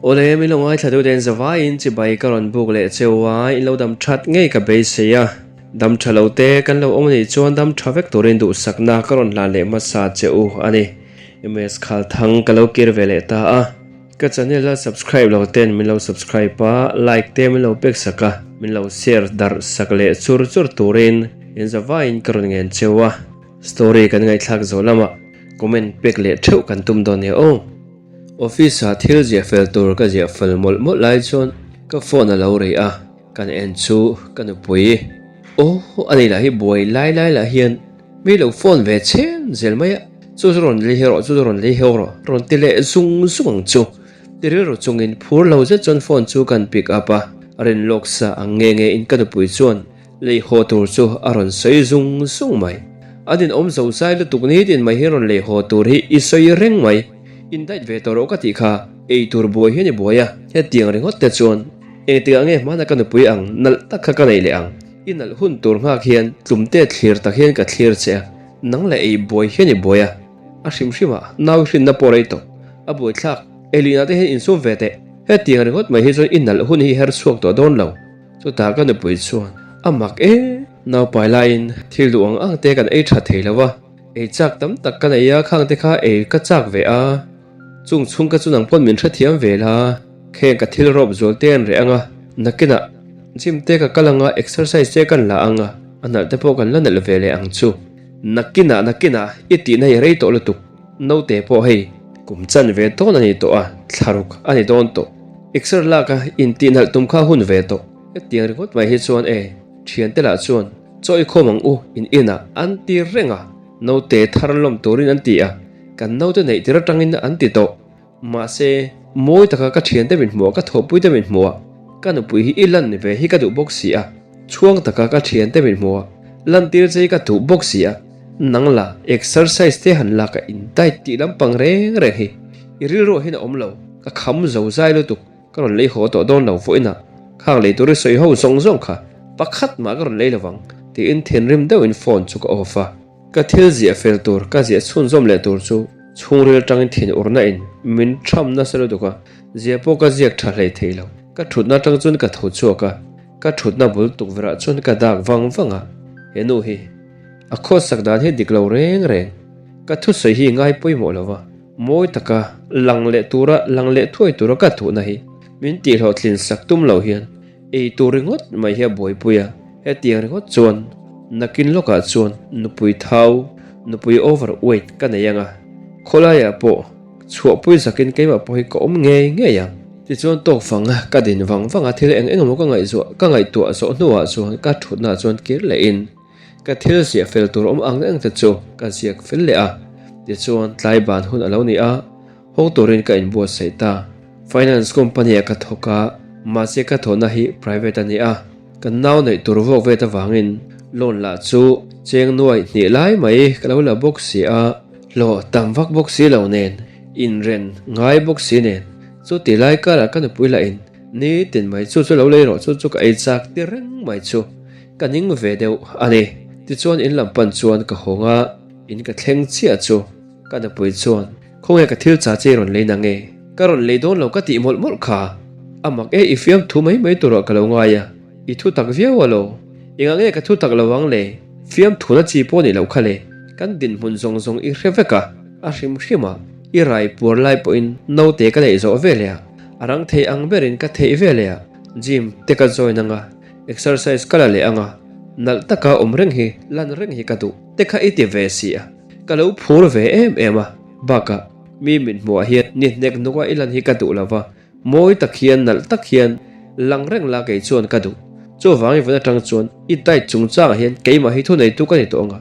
Awle, min lo ngaithla deuh ten zavaiin chibai ka rawn buk leh cheu a, in lo dam that ngei ka beisei a. Dam tha lo te kan lo awm anih chuan dam tha vek turin duhsakna ka rawn hlan leh hmasa che u a ni. MS Khalthang ka lo kir ve leh ta a. Ka channel a subscribe lo ten min lo subscribe a, like te min lo pek sak a, min lo share darh sak leh chur chur turin in zavaiin ka rawn ngen cheu a. Story kan ngaihthlak zawh lamah comment pek leh theuh kan tum dawn nia aw. Office ah thil ziah fel tur ka ziah fel mawlh mawlh lai chuan ka phone a lo rei a, kan en chu ka nupui aw a nei lah hi buai lai lai lah hian mi lo phone ve chhen zel mai a, chu chu rawn lei rawh chu chu rawn lei heuh rawh rawn ti leh zung zung ang chu. Ti rilru chungin phur lo zet chuan phone chu kan pick up a, a rin lawk sa ang nge nge in ka nupui chuan Lei haw tur chu a rawn sawi zung zung mai. An inawm zo zai lutuk nitin mai hi rawn lei haw tur hi i sawi reng mai. In diet ve tawh rawh ka tih kha, ei tur buai hian i buai a, hetiang ringawt te chuan engtikah nge hmana ka nupui ang nalh tak kha ka neih leh ang. I nalh hun tur nghak hian tlumte thlir tak hian ka thlir che a, nang leh ei buai hian i buai a, a hrim hrim a, nau i hrinna pawh rei tawh. A buaithlak, Elina te hian insum ve teh, hetiang ringawt mai hi chuan i nalh hun hi her chhuak tawh dawn lo. Chutah ka nupui chuan, A mak e! Naupai laiin thil duh ang ang te kan ei tha thei lo va, ei chak tam tak ka nei a, khang te kha ei ka chak ve a, chung chhung ka chu nang pawn min hrethiam ve la, kheng ka thil rawp zual te an reh ang a, nakinah gym te ka kal ang a, exercise te kan la ang a, a nalh te pawh kan la nalh ve leh ang chu. Nakinah nakinah i tihna hi rei tawh lutuk, naute pawh hei kum chan ve tawn a ni tawh a, thlaruk a ni dawn tawh. Exer lak a intih nalh tum kha hun ve tawh. Hetiang ringawt mai hi chuan e, thiante lah chuan chaw i khawm ang u in inah an ti reng a, naute thar lawm turin an ti a, kan naute neih tir atangin an ti tawh. Mahse, mawi taka ka thiante min hmuh a, ka thawhpuite min hmuh a, ka nupui hi i lan ve hi ka duh bawk si a, chhuang taka ka thiante min hmuh a, lantir che hi ka duh bawk si a, nang la exercise te han lak a in diet tih lampang reng reng hi i rilruah hian a awm lo. Ka kham zo zai lutuk, ka rawn lei haw tawh dawn lo vawiinah khang lei tur i sawi ho zawng zawng kha pakhat mah ka rawn lei lovang tiin thinrim deuhin phone chu ka off a. Ka thil ziah fel tur ka ziah chhunzawm leh tur chu chhungril atangin thin urna in min tham nasa lutuk a, ziah pawh ka ziak tha hlei thei lo. Ka thutna atang chuan ka tho chhuak a, ka thutna bul tukverh ah chuan ka dak vang vang a, he nu hi a khawsak dan hi dik lo reng reng, ka thusawi hi ngai pawimawh lo va. Mawi taka lang leh tura lang leh thuai tura ka tuhna hi min tihhlawhtlin sak tum lo hian ei tur ringawt mai hi a buaipui a, hetiang ringawt chuan nakin lawkah chuan nupui thau, nupui over weight ka nei ang a, khawlaiah pawh chhuahpui zakin keimah pawh hi ka awm ngei ngei ang. Tichuan tawk fang ka din vang vang a, thil eng eng emaw ka ngaihzuah ka ngaihtuah zawh hnuah chuan ka thutnaah chuan kir lehin, Ka thil ziah fel tur awm ang eng te chu ka ziak fel leh a, tichuan tlai ban hun a lo ni a, hawng turin ka inbuatsaih ta. Finance company ah ka thawk a, mahse ka thawhna hi private a ni a, kan nau neih tur vuak vet avangin loan lah chu cheng nuai hnih lai mai ka lo la bawk si a, hlawh tam vak bawk si lo nen, inren ngai bawk si nen, chu ti lai karah ka nupui lah in nitin mai chu chu lo lei rawh chu chu ka ei chak ti reng mai chu. Ka ning ve deuh a ni. Tichuan in lam pan chuan ka hawng a, in ka thleng chiah chu ka nupui chuan, Khawnge ka thil cha che i rawn lei na nge? Ka rawn lei dawn lo ka tih mawlh mawlh kha. A mak e, i fiam thu mai mai turah ka lo ngai a, i thu tak viau a lo. Engah nge ka thu tak lo ang le? Fiam thu na chi pawh ni loh kha le. Kan dinhmun zawng zawng i hre vek a, a hrim hrim a, i rai puar lai pawhin naute ka neih zawh veleh a, a rang thei ang berin ka theih veleh a, gym te ka join ang a, Exercise ka la leh ang a, nalh taka awm reng hi lan reng hi ka duh te kha i ti ve si a, ka lo phur ve em em a, bakah mi mit hmuh ah hian ni hnek hnuk a i lan hi ka duh lo va, mawi tak hian nalh tak hian lang reng la kei chuan ka duh. Chuvang i vun atang chuan i diet chungchangah hian keimah hi thuneitu ka ni tawh ang a,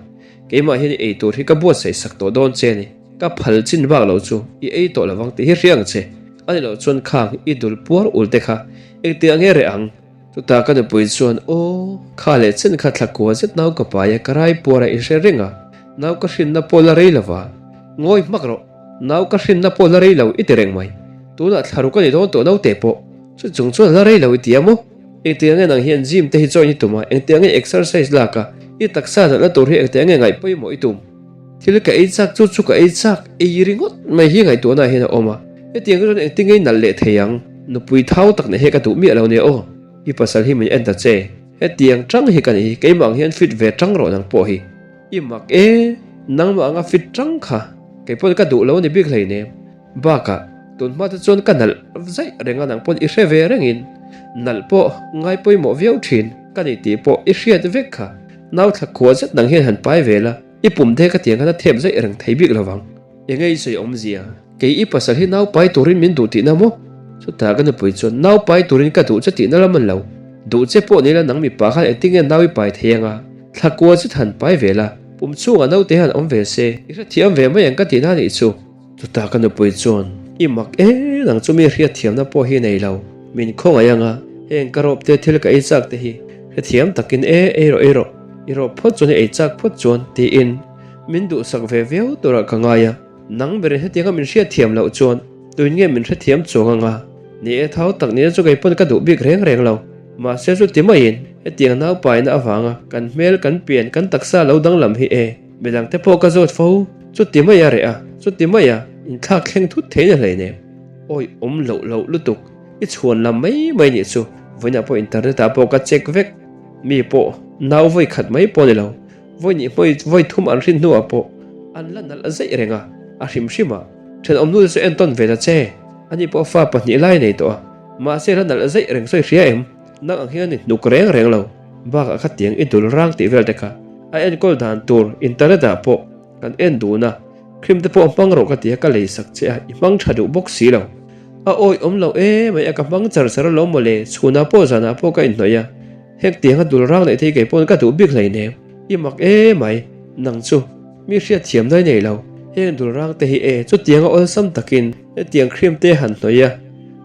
keimah hian i ei tur hi ka buatsaih sak tawh dawn che a ni, ka phal chin bak lo chu i ei tawh lovang tih hi hria ang che, a ni loh chuan khang i dul puar ul te kha engtiang nge reh ang? Chutah ka nupui chuan, Aw, kha leh chen kha thla kua zet nau ka pai a, ka rai puar a inhre reng a, nau ka hrinna pawh la rei lo va. Ngawi hmak rawh, nau ka hrinna pawh la rei lo i ti reng mai. Tunah thla ruk a ni dawn tawh naute pawh. Chu chung chuan la rei lo i ti a maw? Engtiang nge nang hian gym te hi join i tum a, engtiang nge exercise lak a, i taksa natna tur hi engtiang nge ngaih pawimawh i tum? Thil ka ei chak chu chu ka ei chak, ei ringawt mai hi ngaihtuahna ah hian a awm a. Hetiang chuan engtin nge i nalh leh thei ang? Nupui thau tak neih hi ka duh miah lo nia aw, i pasal hi min en ta che, hetiang chang hi ka nih hi, keimah ang hian fit ve chang rawh nang pawh hi. I mak e, nangmah anga fit chang kha kei pawn ka duh lo a ni bik hleinem. Bakah, tun hma te chuan ka nalh zaih reng a nang pawn i hre ve rengin nalh pawh ngai pawimawh viau thin ka ni tih pawh i hriat vek kha. Nau thla khua zet nang hian han pai ve la, i pum te ka tiang khan a thep zaih reng thei bik lovang. Enge i sawi awmzia? Kei i pasal hi nau pai turin min duh tihna maw? Chutah ka nupui chuan nau pai turin ka duh che tihna lam an lo. Duh che pawh nila nang mipa khan engtin nge nau i pai thei anga? Thla kua zet han pai ve la, pum chhungah naute han awm ve se, i hrethiam ve mai ang ka tihna anih chu. Chutah ka nupui chuan, I mak e, nang chu mi hriatthiamna pawh hi nei lo, min khawngaih anga, heng ka rawp te thil ka ei chak te hi hrethiam takin e, ei rawh ei rawh, i rawp phawt chuan i ei chak phawt chuan, tiin min duhsak ve viau turah ka ngai a, nang berin hetianga min hriatthiam loh chuan tuin nge min hrethiam chuang anga, ni e thau tak nina chu kei pawn ka duh bik reng reng lo, mahse chu ti maiin hetiang naupaina avanga kan hmel kan pian kan taksa lo danglam hi e. Midang te pawh ka zawt fo, chuti mai a reh a, chuti mai a inthlak thleng thut thei na hleinem. Awi awm loh loh lutuk, i chhuan lam mai mai nih chu, vawiinah pawh internet ah pawh ka check vek, mi pawh nau vawi khat mai pawh ni lo, vawi nih hmawi vawi thum an hrin hnuah pawh an la nalh zeih reng a, a hrim hrim a, thenawm nu te chu entawn ve ta che, ani pawh fa pahnih lai nei tawh a, mahse la nalh zeih reng sawi hria em, nang ang hian i hnuk reng reng lo. Bakah kha tiang i dul rang tih vel te kha a enkawl dan tur internet ah pawh kan en dun a, cream te pawh hmang rawh ka ti a ka lei sak che a, i hmang tha duh bawk si lo. A awi awm lo e mai a ka hmang char char alawm mawle, chhunah pawh zanah pawh ka inhnawih a, heng tiang a dul rang neih thei kei pawn ka duh bik hleinem, i mak e mai, nang chu mi hriatthiam nai nei lo, heng dul rang te hi e chutiang a awlsam takin hetiang cream te han hnawih a,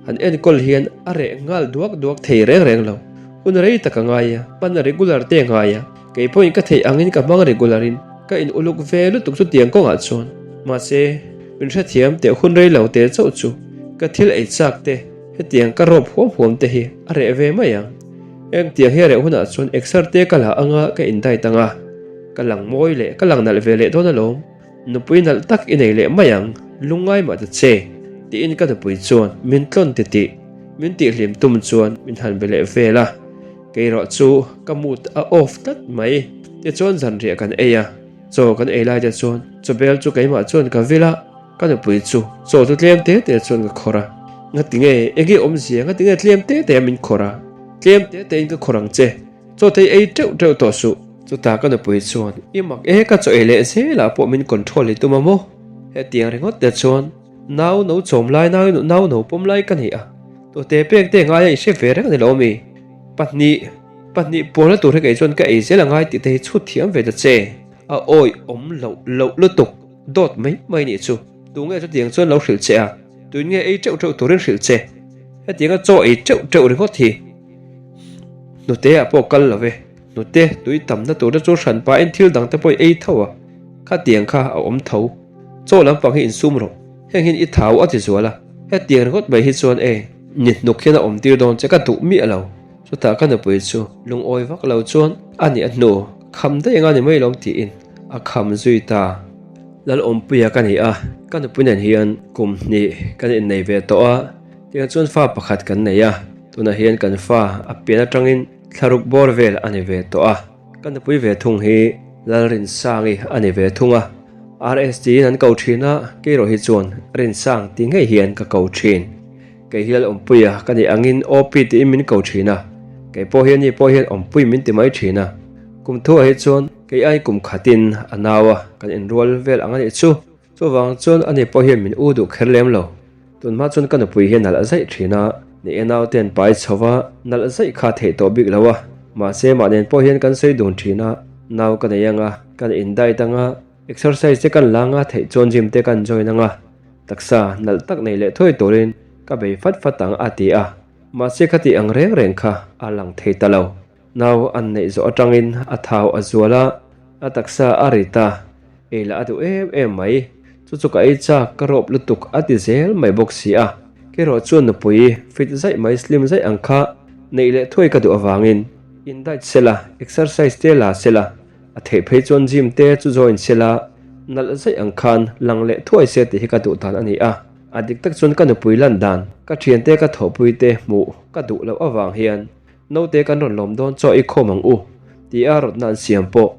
han enkawl hian a reh nghal duak duak thei reng reng lo. Hun rei tak a ngai a, hman a regular te a ngai a, kei pawhin ka theih angin ka hmang regular in ka in uluk ve lutuk chutiang kawngah chuan. Mahse, min hrethiam teh hun rei lo te chauh chu ka thil ei chak te hetiang ka rawp huam huam te hi a reh ve mai ang. Engtiang hi a reh hunah chuan exer te ka la anga ka in diet anga, ka lang mawi leh ka lang nalh ve leh dawn alawm. Nupui nalh tak i nei leh mai ang, lungngai mah ta che, tiin ka nupui chuan min tlawn ti tih, min tihhlim tum chuan min han be leh vel a. Kei erawh chu ka mood a off tlat mai. Tichuan zanriah kan ei a, chaw kan ei lai te chuan chawbel chu keimah chuan ka vil a, ka nupui chu chaw chu tlem te te chuan ka khawrh a. Ngatinge, enge awmzia, ngatinge tlem te te a min khawrh a? Tlem te te in ka khawrh ang che. Chaw thei ei teuh teuh tawh suh. Chutah ka nupui chuan, I mak e, ka chaw ei leh zelah pawh min control i tum a maw? Hetiang ringawt te chuan nau no chawm lai nau nau no pawm lai ka ni a, tute pek te ngaia i hre ve reng a ni lo mi? Pahnih, pahnih pualna tur hi kei chuan ka ei zel a ngai tih te hi chhut thiam ve ta che. A awi awm loh loh lutuk, dawt mai mai nih chu. Tunge chutiang chuan lo hrilh che a, tuin nge ei teuh teuh turin hrilh che? Hetianga chaw ei teuh teuh ringawt hi. Hnute ah pawh kal lo ve. Hnute tui tamna tur te chu hran pahin thil dang te pawh i ei tho a, khatiang kha a awm tho. Chaw lampang hi insum rawh, heng hian i thau a ti zual a, hetiang ringawt mai hi chuan e, ni hnuk hian a awm tir dawn che ka duh miah lo. Chutah ka nupui chu lungawi vak lo chuan a nih a hnu kham daih anga ni mai lawm tiin a kham zui ta. Lalawmpuia ka ni a, ka nupui nen hian kum hnih kan innei ve tawh a. Tiang chuan fa pakhat kan nei a, tunah hian kan fa a pian atangin thlaruk bawr vel a ni ve tawh a. Ka nupui ve thung hi Lalrinsangi a ni ve thung a, RS tiin an ko thin a, kei erawh hi chuan Rinsang ti ngei hian ka ko thin. Kei hi Lalawmpuia ka nih angin OP tiin min ko thin a, kei pawh hi ani pawh hian Awmpui min ti mai thin a. Kum thuah hi chuan kei ai kum khatin a nau a, kan inrual vel ang a nih chu. Chuvang chuan ani pawh hian min u duh kher lem lo. Tunhma chuan ka nupui hian nalh zaih thin a, ni e naute an pai chho va, nalh zaih kha theih tawh bik lo a. Mahse mah nen pawh hian kan sawi dun thin a, nau ka nei anga, kan in diet anga, exercise te kan la anga theih chuan gym te kan join anga, taksa nalh tak nei leh thuai turin ka bei fat fat ang a ti a. Mahse khati ang reng reng kha a lang thei ta lo. Nau an neih zawh atangin a thau a zual a, a taksa a rit a, ei lah a duh em em mai. Chu chu ka ei chak, ka rawp lutuk a ti zel mai bawk si a. Kerawh chuan nupui fit zaih mai slim zaih ang kha neih leh thuai ka duh avangin in diet sela, exercise te la sela, a theih phei chuan gym te chu join sela, nalh zaih ang khan lang leh thuai se tih hi ka duh dan a ni a. A dik tak chuan ka nupui lan dan, ka thiante ka thawhpui te hmuh ka duh loh avang hian naute kan rawn lawm dawn chaw i khawm ang u tia rawtna an siam pawh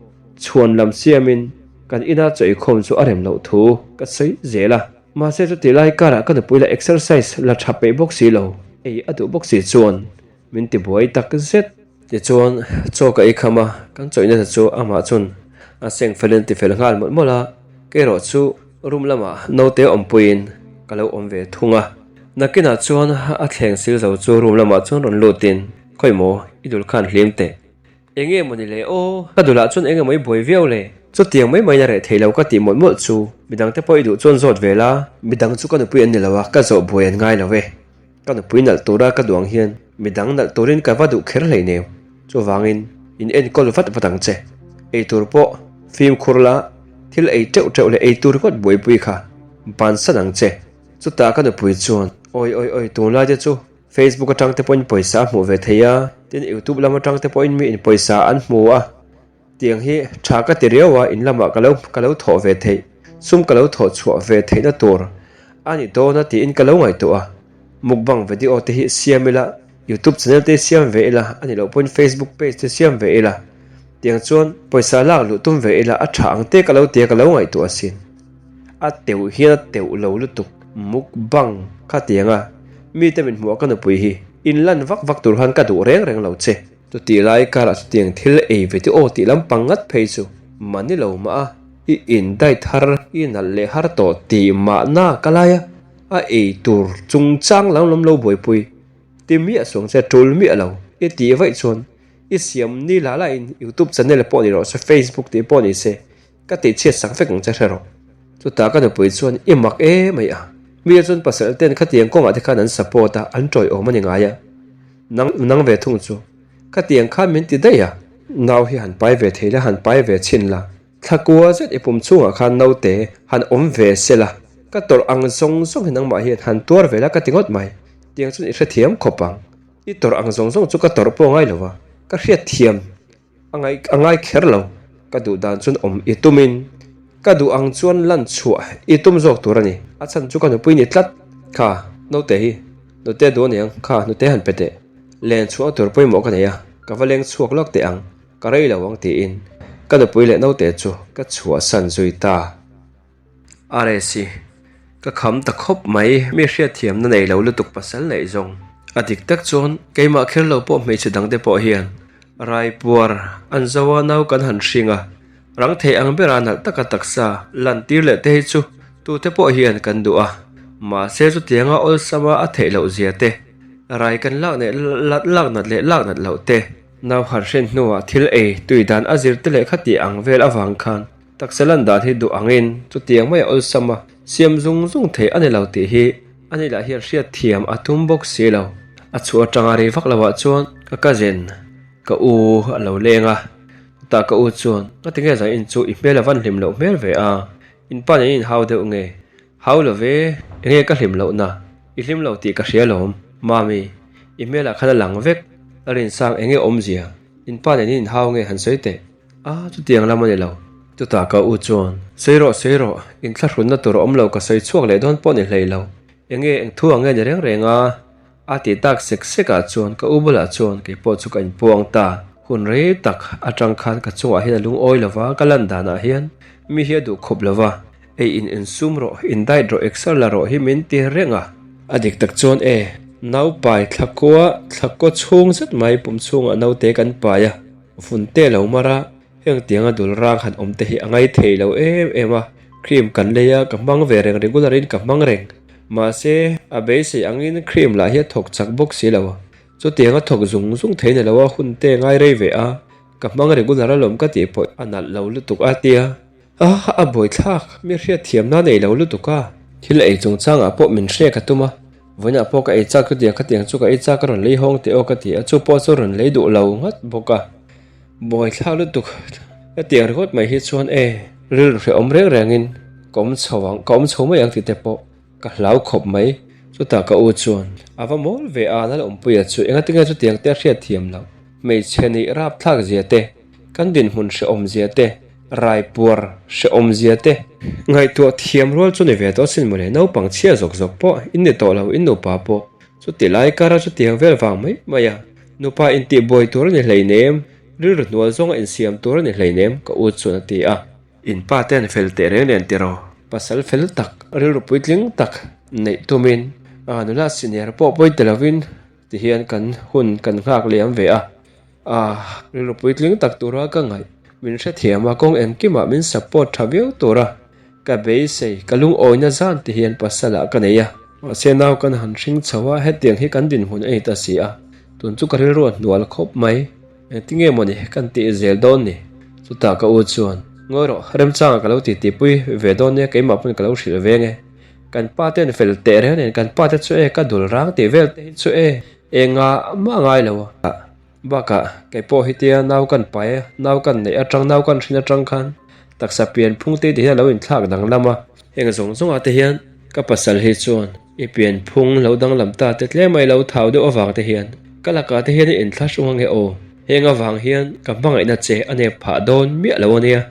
chhuan lam siamin kan ina chaw i khawm chu a rem loh thu ka sawi zel a. Mahse chuti lai karah ka nupui la exercise la tha peih bawk si lo, ei a duh bawk si chuan min ti buai tak zet. Tichuan chaw ka ei kham a, kan chawihna te chu amah chuan a seng felin ti fel nghal mawlh mawlh a, kerawh chu room lamah naute awmpuiin ka lo awm ve thung a. Nakinah chuan a thleng sil zo chu room lamah chuan rawn lutin, Khawi maw, i dul khan hlim teh. Eng nge mawni le aw, ka dulah chuan eng emaw i buai viau le? Chutiang mai maiin a reh thei lo ka tih mawlh mawlh chu midangte pawh i duh chuan zawt ve la. Midang chu ka nupui an ni lo a, ka zawh buai an ngai lo e. Ka nupui nalh tura ka duh ang hian midang nalh turin ka va duh kher hleinem. Chuvangin in enkawl vat vat ang che. Ei tur pawh fimkhur la, thil ei teuh teuh leh ei tur ringawt buaipui kha bansan ang che. Chutah ka nupui chuan, Awi awi awi tunlai te chu Facebook atang te pawhin pawisa a hmuh ve thei a, tin YouTube lam atang te pawhin mi in pawisa an hmu a, tiang hi tha ka ti riau a, in lamah ka lo ka lo thawh ve theih, sum ka lo thawh chhuah ve theihna tur a ni dawn a tiin ka lo ngaihtuah a, mukbang video te hi siam ila, YouTube channel te hi siam ve ila, a nih loh pawhin Facebook page te siam ve ila, tiang chuan pawisa lak luh tum ve ila a tha ang te ka lo tia ka lo ngaihtuah asin. A teuh hian a teuh lo lutuk mukbang kha tiang a, mite min hmuh a ka nupui hi in lan vak vak tur khan ka duh reng reng lo che. Chutih lai karah chutiang thil ei ve te aw tih lampang ngat phei chu mahni lo mah a, i in dai thar i nalh leh har tawh tih mahna ka lai a, a ei tur chungchang lam lam lo buaipui ti miah suang che tul miah lo i tih vaih chuan i siam ni lah lah in youtube channel pawh ni rawh se facebook tih pawh ni se Ka tih chhiat sak vek ang che hre rawh. Chutah ka nupui chuan i mak e mai a. Mi chuan pasal ten khatiang kawngah te khan an support a, an tawiawm a ni ngai a. Nang nang ve thung chu. Khatiang khan min ti daih a. Nau hi han pai ve thei la, han pai ve chhin la. Thlakua zet i pum chhungah khan naute han awm ve se la. Ka tawrh ang zawng zawng hi nangmah hian han tuar ve la ka ti ngawt mai. Tiang chuan i hrethiam khawp ang. I tawrh ang zawng zawng chu ka tawrh pawh ngai lo a. Ka hriatthiam. A ngai a ngai kher lo. Ka duh dan chuan awm i tumin ka duh ang chuan lan chhuah i tum zawk tur a ni. A chhan chu ka nupui ni tlat. Kha, naute hi nute duh a ni ang. Kha, nute han pe teh. Len chhuah tur pawimawh ka nei a, ka va leng chhuak lawk teh ang. Ka rei lo ang tiin ka nupui leh naute chu ka chhuahsan zui ta. RSi, Ka kham ta khawp mai, mi hriatthiamna nei lo lutuk pasal neih zawng. A dik tak chuan keimah kher lo pawh hmeichhe dangte pawh hian raipuar an zo a nau kan han hring a, rang thei ang bera nalh taka taksa lan tir leh te hi chu tute pawh hian kan duh a, mahse chutianga awlsama a theih loh zia te, rai kan lak leh lak nat leh lak nat loh te, nau han hrin hnuah thil ei tui dan a zir te leh khati ang vel avang khan Taksa lan dan hi duh angin chutiang mai a awlsam a, siam zung zung thei a ni lo tih hi ani lah hian hriat thiam a tum bawk si lo. A chhuah atanga rei vak loah chuan ka cousin, ka u a lo leng a, chutah ka u chuan ngatinge zan in chu i hmel a van hlim loh hmel ve a, in pa nen in hau deuh nge? Hau lo ve, enge ka hlim lohna? I hlim lo tih ka hria lawm, Mami, i hmelah khan a lang vek, a rinsang enge awmzia? In pa nen in inhau nge han sawi teh? A, chutiang lam a ni lo. Chutah ka u chuan, Sawi rawh, sawi rawh, inthlahrunna tur a awm lo ka sawi chhuak leh dawn pawh ni hlei lo. Enge, eng thu ang nge ni reng reng a? A ti tak sek sek ah chuan ka u bulah chuan kei pawh chu ka inpuang ta. Hun rei tak atang khan ka chungah hian a lungawi lo va, ka lan danah hian mi hi a duh khawp lo va, ei in insum rawh, in diet rawh, exer la rawh hi min ti reng a. A dik tak chuan e, naupai thlakua thlakaw chhung zet mai pum chhungah naute kan pai a. Vun te lo mar a, heng tianga dul rang han awm te hi a ngai thei lo em em a, cream kan lei a, ka hmang ve reng regular in ka hmang reng. Mahse, a beisei angin cream lah hi a thawk chak bawk si lo a, chutianga thawk zung zung thei ni lo a hun te ngai rei ve a, ka hmang regular alawm ka tih pawh a nalh lo lutuk a tia. A, a buaithlak, mi hriatthiamna nei lo lutuk a. Thil ei chungchangah pawh min hre ka tum a, vawiinah pawh ka ei chak chutiang khatiang chu ka ei chak a rawn lei hawng teh aw ka ti a, chu pawh chu rawn lei duh lo nghat bawk a. Buaithlak lutuk, hetiang ringawt mai hi chuan e, rilru hrehawm reng rengin ka awm chho ang, ka awm chho mai ang tih te pawh ka hlau khawp mai. Chutah ka u chuan, A va mawl ve a, Lalawmpuia chu engatinge chutiang te a hriatthiam loh, hmeichhe nih rapthlak zia te, Kan dinhmun hrehawm zia te, Raipuar hrehawmzia te ngaihtuah thiam rual chu ni ve tawh sin mawle, naupang chhia zawk zawk pawh in ni tawh lo, in nupa pawh chuti lai kara chutiang vel vang mai mai a, nupa intihbuai tur a ni hleinem, rilru hnual zawnga insiam tur a ni hleinem ka u chuan a ti a. In pa te an fel teh reng nen tiraw? Pasal fel tak, rilru puitling tak neih tumin a nula senior pawh pawi ti lovin tihian kan hun kan nghak liam ve a. Ah, rilru puitling tak tura ka ngaih. Min hrethiam a, kawng engkimah min support tha viau tura ka beisei, ka lungawina zan tihian pasalah ka nei a. Mahse nau kan han hring chho a, hetiang hi kan dinhmun a ni ta si a, tun chu ka rilru a hnual khawp mai. Engtinge mawni kan tih zel dawn ni? Chutah ka u chuan, Ngawi rawh, remchangah ka lo titipui ve dawn nia, keimah pawn ka lo hrilh veng e. Kan pa te an fel teh reng nen, kan pa te chu e, ka dul rang tih vel te hi chu e, engah mah ngai lo a. Bakah, kei pawh hitia nau kan pai a, nau kan neih atang, nau kan hrin atang khan taksa pian phung te ti hian a lo inthlak danglam a. Heng zawng zawngah te hian ka pasal hi chuan i pian phung lo danglam ta te tlem a i lo thau deuh avang te hian ka lakah te hian i inthlahrung ange aw, heng avang hian ka hmangaihna che a nep phah dawn miah lo ania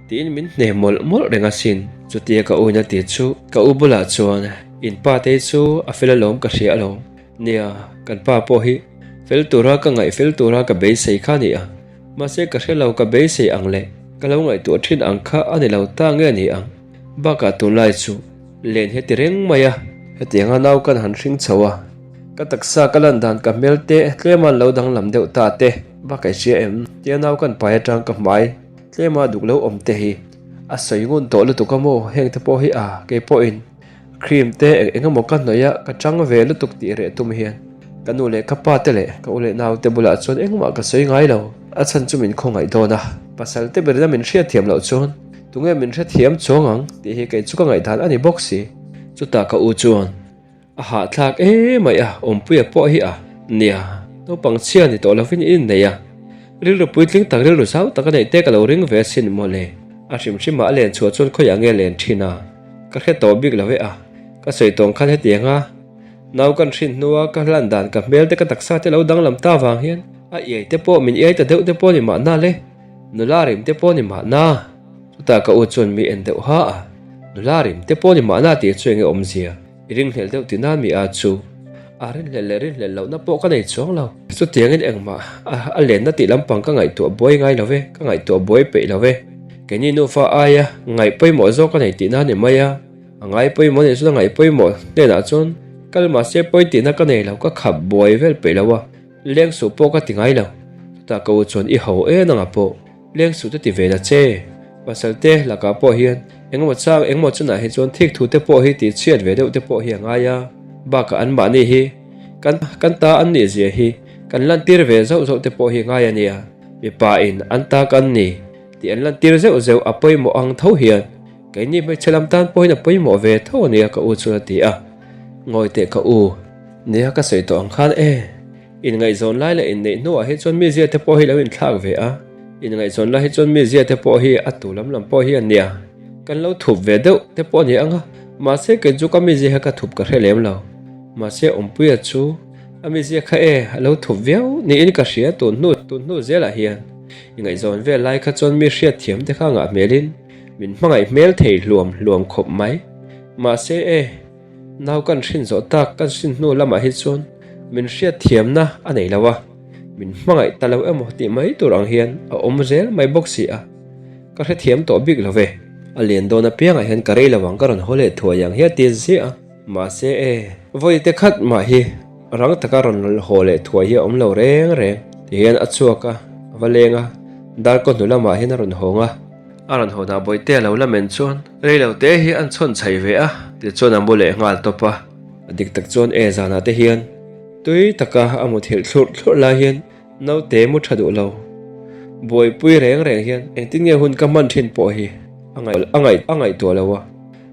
tiin min hne mawlh mawlh reng asin. Chutia ka uina ti chu ka u bulah chuan in pa te chu a fel alawm ka hria alawm nia, kan pa pawh hi fel tura ka ngaih fel tura ka beisei kha nia. Mahse ka hre lo ka beisei ang leh ka lo ngaihtuah thin ang kha a ni lo ta nge ni ang. Bakah tunlai chu len hi a ti reng mai a. Hetianga nau kan han hring chho a, ka taksa ka lan dan ka hmel te tlema an lo danglam deuh ta te bakah i hria em? Tia nau kan pai atang ka hmai tlema duk lo awm te hi a sawi ngun tawh lutuk a maw? Heng te pawh hi a keipawhin Cream te eng eng emaw ka hnawih a, ka chang ve lutuk tih reh tum hian ka nu leh ka pa te leh ka u leh nau te bulah chuan engmah ka sawi ngai lo. A chhan chu min khawngaih dawn a, pasal te berina min hriatthiam loh chuan tunge min hrethiam chuang ang tih hi kei chu ka ngaihdan a ni bawk si. Chutah ka u chuan a hahthlak emai a, awmpuia pawh hi a nia, naupang chhia ni tawh lovin in innei a, rilru puitling tak rilru zau tak a neih te ka lo ring ve asin mawle. A hrim hrimah a len chhuah chuan khawiah nge len thin a? Ka hre tawh bik lo e a, ka sawi tawng khan hetiang a, nau kan hrin hnua ka hlan dan ka hmel te ka taksa te lo danglam ta vang hian a iai te pawh min iai ta deuh te pawh ni mahna le, nula rim te pawh ni mahna. Chutah ka u chuan mi en deuh ha a, nula rim te pawh ni mahna tih chu enge awmzia i ringhlelh deuh tih nan mi a chu a rinhlelh leh rinhlelh lohna pawh ka nei chuang lo. Chutiangin engmah a lenna tih lampang ka ngaihtuah buai ngai lo ve, ka ngaihtuah buai peih lo ve. Keini nufa aia ngaih pawimawh zawk a nei tihna a ni mai a, a ngai pawimawh a nih chuan a ngaih pawimawh hnenah chuan kal mahse pawi tihna ka nei lo, ka khap buai vel peih lo a, leng suh pawh ka ti ngai lo. Chutah ka u chuan i ho en anga pawh leng suh te ti ve la che, pasal te lakah pawh hian engemaw chang engemaw chunah hi chuan thik thu te pawh hi tih chhiat ve deuh te pawh hi a ngai a, bakah anmahni hi kan kan ta an nih zia hi kan lantir ve zauh zauh te pawh hi a ngai a nia, mipa in an ta kan ni. Tih an lantir zeuh zeuh a pawimawh ang tho hian keini hmeichhe lam tan pawhin a pawimawh ve tho a nia ka u chuan a ti a. Ngawi teh ka u, nia ka sawi tawh ang khan e, inngaihzawn lai leh inneih hnuah hi chuan mizia te pawh hi lo inthlak ve a, inngaihzawn lai hi chuan mizia te pawh hi a tu lam lam pawh hi a nia, kan lo thup ve deuh te pawh a ni ang a, mahse kei chu ka mizia hi ka thup ka hre lem lo, mahse Awmpuia chu a mizia kha e a lo thup viau niin ka hria tun hnu tun hnu zelah hian. I ngaihzawn vel lai kha chuan mi hriatthiam te kha ngah hmelin min hmangaih hmel thei hluam hluam khawp mai. Mahse e, nau kan hrin zawh tak kan hrin hnu lamah hi chuan min hriatthiamna a nei lo a, min hmangaih ta lo emaw tih mai tur ang hian a awm zel mai bawk si a, ka hrethiam tawh bik lo ve. A lian dawn apiangah hian ka rei lo ang ka rawn haw leh thuai ang hi a ti ziah a. Mahse e, vawi te khat mah hi rang taka rawn haw leh thuai hi a awm lo reng reng. Tihian a chhuak a, a va leng a, darkaw hnu lamah hian a rawn hawng a. A rawn haw dah bawihte a lo la men chuan rei lo te hi an chhawn chhaih ve a, tichuan a mu leh nghal tawp a. A dik tak chuan e zanah te hian tui taka a muthilh thlurh thlurh lai hian naute mu tha duh lo. Buaipui reng reng hian engtin nge hun ka hman thin pawh hi a ngaih a ngaihtuah lo a.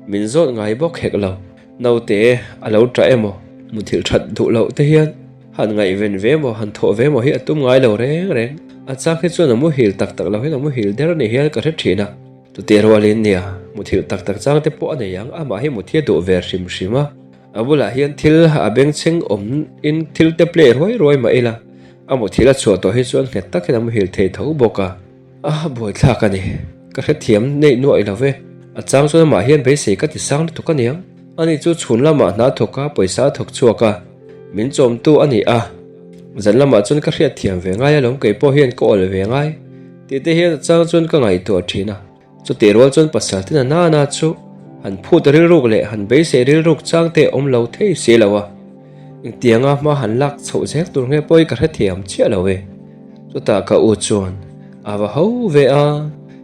Min zawt ngai bawk hek lo. Naute a lo tah emaw, muthilh that duh loh te hian han ngaihven ve emaw, han thawh ve emaw hi a tum ngai lo reng reng. A chak hi chuan a muhil tak tak lo hian a muhil der ni hian ka hre thin a. Chutih rualin nia, muthilh tak tak chang te pawh a nei ang, amah hi muthi a duh ve hrim hrim a. A bulah hian thil a bengchheng awm in thil te play ruai ruai mah ila, a muthilh a chhuah tawh hi chuan nghet tak hian a muhil thei tho bawk a. A buaithlak a ni. Ka hrethiam neih nuaih lo ve. A chang chuan amah hian beisei ka ti sang lutuk a niang. Ani chu chhun lamah hna thawk a, pawisa a thawk chhuak a, min chawmtu a ni a. Zan lamah chuan ka hriatthiam ve ngai alawm kei pawh hian ka awlh ve ngai tih te hian a chang chuan ka ngaihtuah thin a. Chutih rual chuan pasal te na na chu han phut rilruk leh han beisei rilruk chang te awm lo thei si lo a. Engtianga hma han lak chhoh zel tur nge pawh hi ka hrethiam chiah lo e. Chutah ka u chuan a va ho ve a,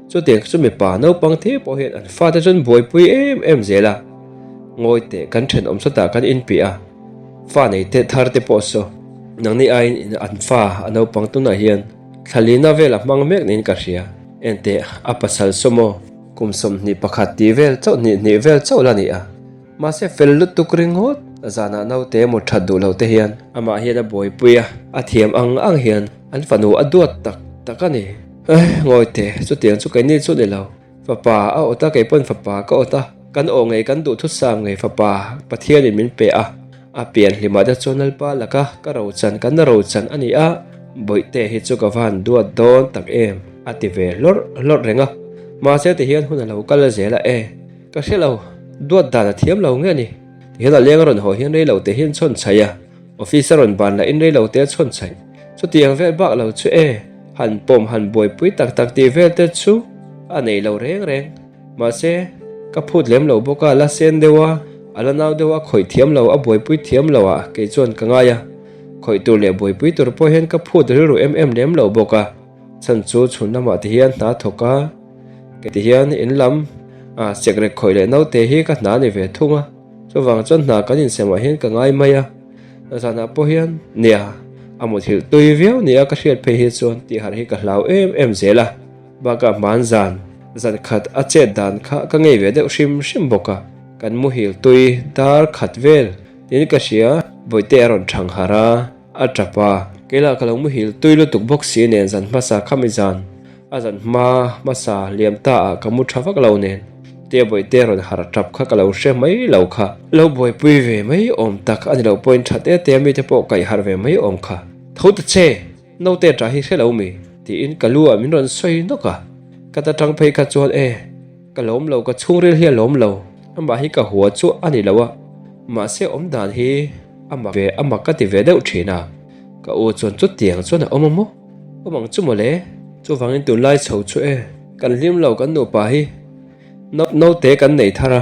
chutiang chu mipa naupang te pawh hian an fate chuan buaipui em em zel a. Ngawi teh kan thenawm sawtah kan inpiah a, fa nei te thar te pawh saw nangni aiin an fa a naupang tunah hian Thlalina vel a hmang mek niin ka hria. Enteh, a pasal sawmaw kum 21 tih vel chauh hnih hnih vel chauh la ni a. Mahse fel lutuk ringawt zanah naute emaw that duh lo te hian amah hian a buaipui a, a thiam ang ang hian an fanu a duat tak tak a ni. Eh, ngawi teh, chutiang chu keini chu ni lo. Fapa a awt a, kei pawn fapa ka awt a, kan aw ngei kan duhthusam ngei fapa Pathianin min pe a. A pian hlimah te chuan Lalpa laka ka rochan kan rochan a ni a, Bawihte hi chu ka va han duat dawn tak em a ti ve hlawrh hlawrh reng a, mahse ti hian hun a lo kal zel a e, ka hre lo, duat dan a thiam lo nge ni? Ti hian a leng a rawn haw hian rei lo te hian chhawn chhaih a, office a rawn ban lah in rei lo te a chhawn chhaih, chutiang vel bak lo chu e, han pawm han buaipui tak tak tih vel te chu a nei lo reng reng. Mahse, ka phut lem lo bawk a, la sen deuh a, a la nau deuh a, khawih thiam lo, a buaipui thiam lo ah kei chuan ka ngai a. Khawih tur leh buaipui tur pawh hian ka phut rilru em em lem lo bawk a. Chhan chu chhun lamah ti hian hna thawk a, kei ti hian in lam ah sekrek khawih leh naute hi ka hna ni ve thung a. Chuvang chuan hna kan insemah hian ka ngai mai a. Zanah pawh hian nia, a muthilh tui viau nia ka hriat phei hi chuan tihharh hi ka hlau em em zel a. Bakah hmanzan, zan khat a chet dan kha ka ngei ve deuh hrim hrim bawk a, kan muhil tui dar khat vel niin ka hria, Bawihte a rawn thang harh a, a tap a, keilah ka lo muhil tui lutuk bawk si nen zan hmasa khami zan, a zan hma hmasa liam ta ah ka mu tha vak lo nen, tia Bawihte a rawn harh tap kha ka lo hre mai lo kha, lo buaipui ve mai awm tak a ni lo pawhin tha te te a mite pawh kaih harh ve mai awm kha, tho ta che! Naute ṭah hi hre lo mi? tiin ka lu ah min rawn sawi nawk a. Ka ta ṭang phei kha chuan e, ka lawm lo, ka chhungril hi a lawm lo, amah hi ka hua chu a ni lo a, mahse awm dan hi a mak ve, a mak ka ti ve deuh ṭhin a. Ka u chuan chutiang chuan a awm a maw? Awm ang chu mawle, chuvangin tunlai chho chu e, kan hlim lo kan nupa hi. Naute kan nei thar a,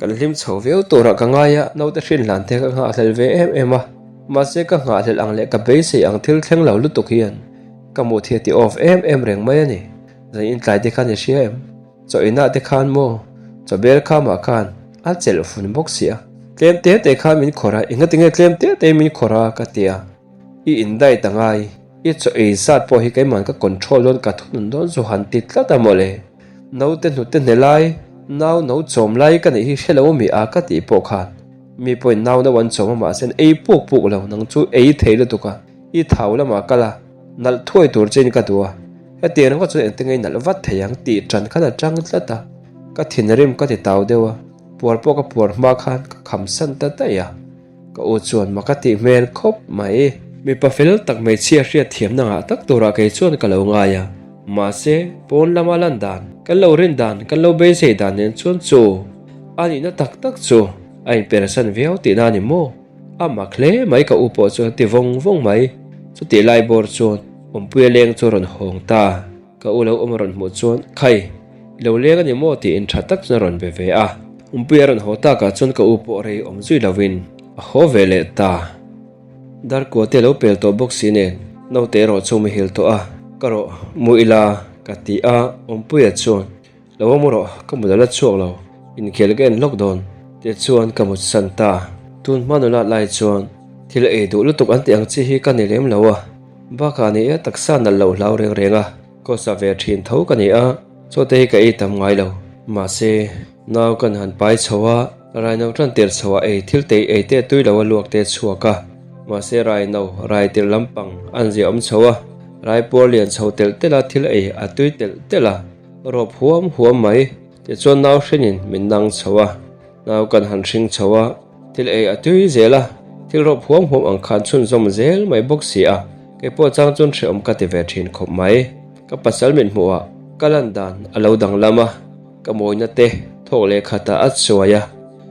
kan hlim chho viau turah ka ngai a, naute hrin hlan te ka nghahhlelh ve em em a, mahse ka nghahhlelh ang leh ka beisei ang thil thleng lo lutuk hian ka mut hi a ti off em em reng mai a ni. Zan intlai te khan i hria em? Chaw inah te khan maw? Chaw bel khamah khan a chelh fun bawk si a, tlem te te khan min khawrh a, engati nge tlem te te min khawrh a ka ti a, i indait a ngai, i chaw ei zat pawh hi keimah ka control dawn ka thunun dawn chu han ti tlat a mawle. Naute hnute hne lai, nau no chawm lai ka nih hi hre lo mi a ka tih pawh khan mi pawhin nau no an chawm a mahse an ei puk puk lo, nang chu ei thei lutuk a, i thau lamah kal a, nalh thuai tur chein ka duh a, hetiang ringawt chuan engtin nge i nalh vat thei ang tih tan khan a tang tlat a, ka thinrim ka ti tau deuh a, puar pawh ka puar hma khan ka kham san ta daih a. Ka u chuan mak a tih hmel khawp mai. Mipa fel tak hmeichhia hriat thiamna ngah tak turah kei chuan ka lo ngai a. Mahse, pawn lama lan dan, kan lo rin dan, kan lo beisei dan nen chuan chu a nihna tak tak chu a inpersan viau tihna a ni maw? A mak hle mai ka u pawh chuan a ti vawng vawng mai. Chutih lai bawr chuan Awmpuia leng chu a rawn hawng ta. Ka u lo awm a rawn hmuh chuan, Khai, i lo leng a ni maw? tiin tha tak chuan a rawn be ve a. Umpui a rawn haw takah chuan ka u pawh rei awm zui lovin a haw ve leh ta. Darkua te lo pel tawh bawk si nen naute erawh chu muhil tawh a, Ka rawh, mu ila, ka ti a, Awmpuia chuan, Lo awm rawh, ka mut a la chhuak lo, inkhel ka en lawk dawn, tichuan ka mutsan ta. Tun hma nula lai chuan thil ei duh lutuk an tih ang chi hi ka ni lem lo a. Bakah ni e taksa nalh loh hlau reng reng a, kawsa ve thin tho ka ni a, chaw te hi ka ei tam ngai lo. Mahse, nau kan han pai chho a, raino tan tir chho ah ei thil te ei te tui lo a luak te chhuak a, mahse raino rai tirh lampang an zia awm chho a, raipuar lian chho telh telh a thil ei a tui telh telh a, rawp huam huam mai. Tichuan nau hrenin min nang chho a. Nau kan han hring chho a, thil ei a tui zel a, thil rawp huam huam ang khan chhunzawm zel mai bawk si a, kei pawh chang chuan hrehawm ka ti ve thin khawp mai. Ka pasal mit hmuh ah Ka lan dan a lo danglam a, ka mawina te thawk leh khatah a chuai a,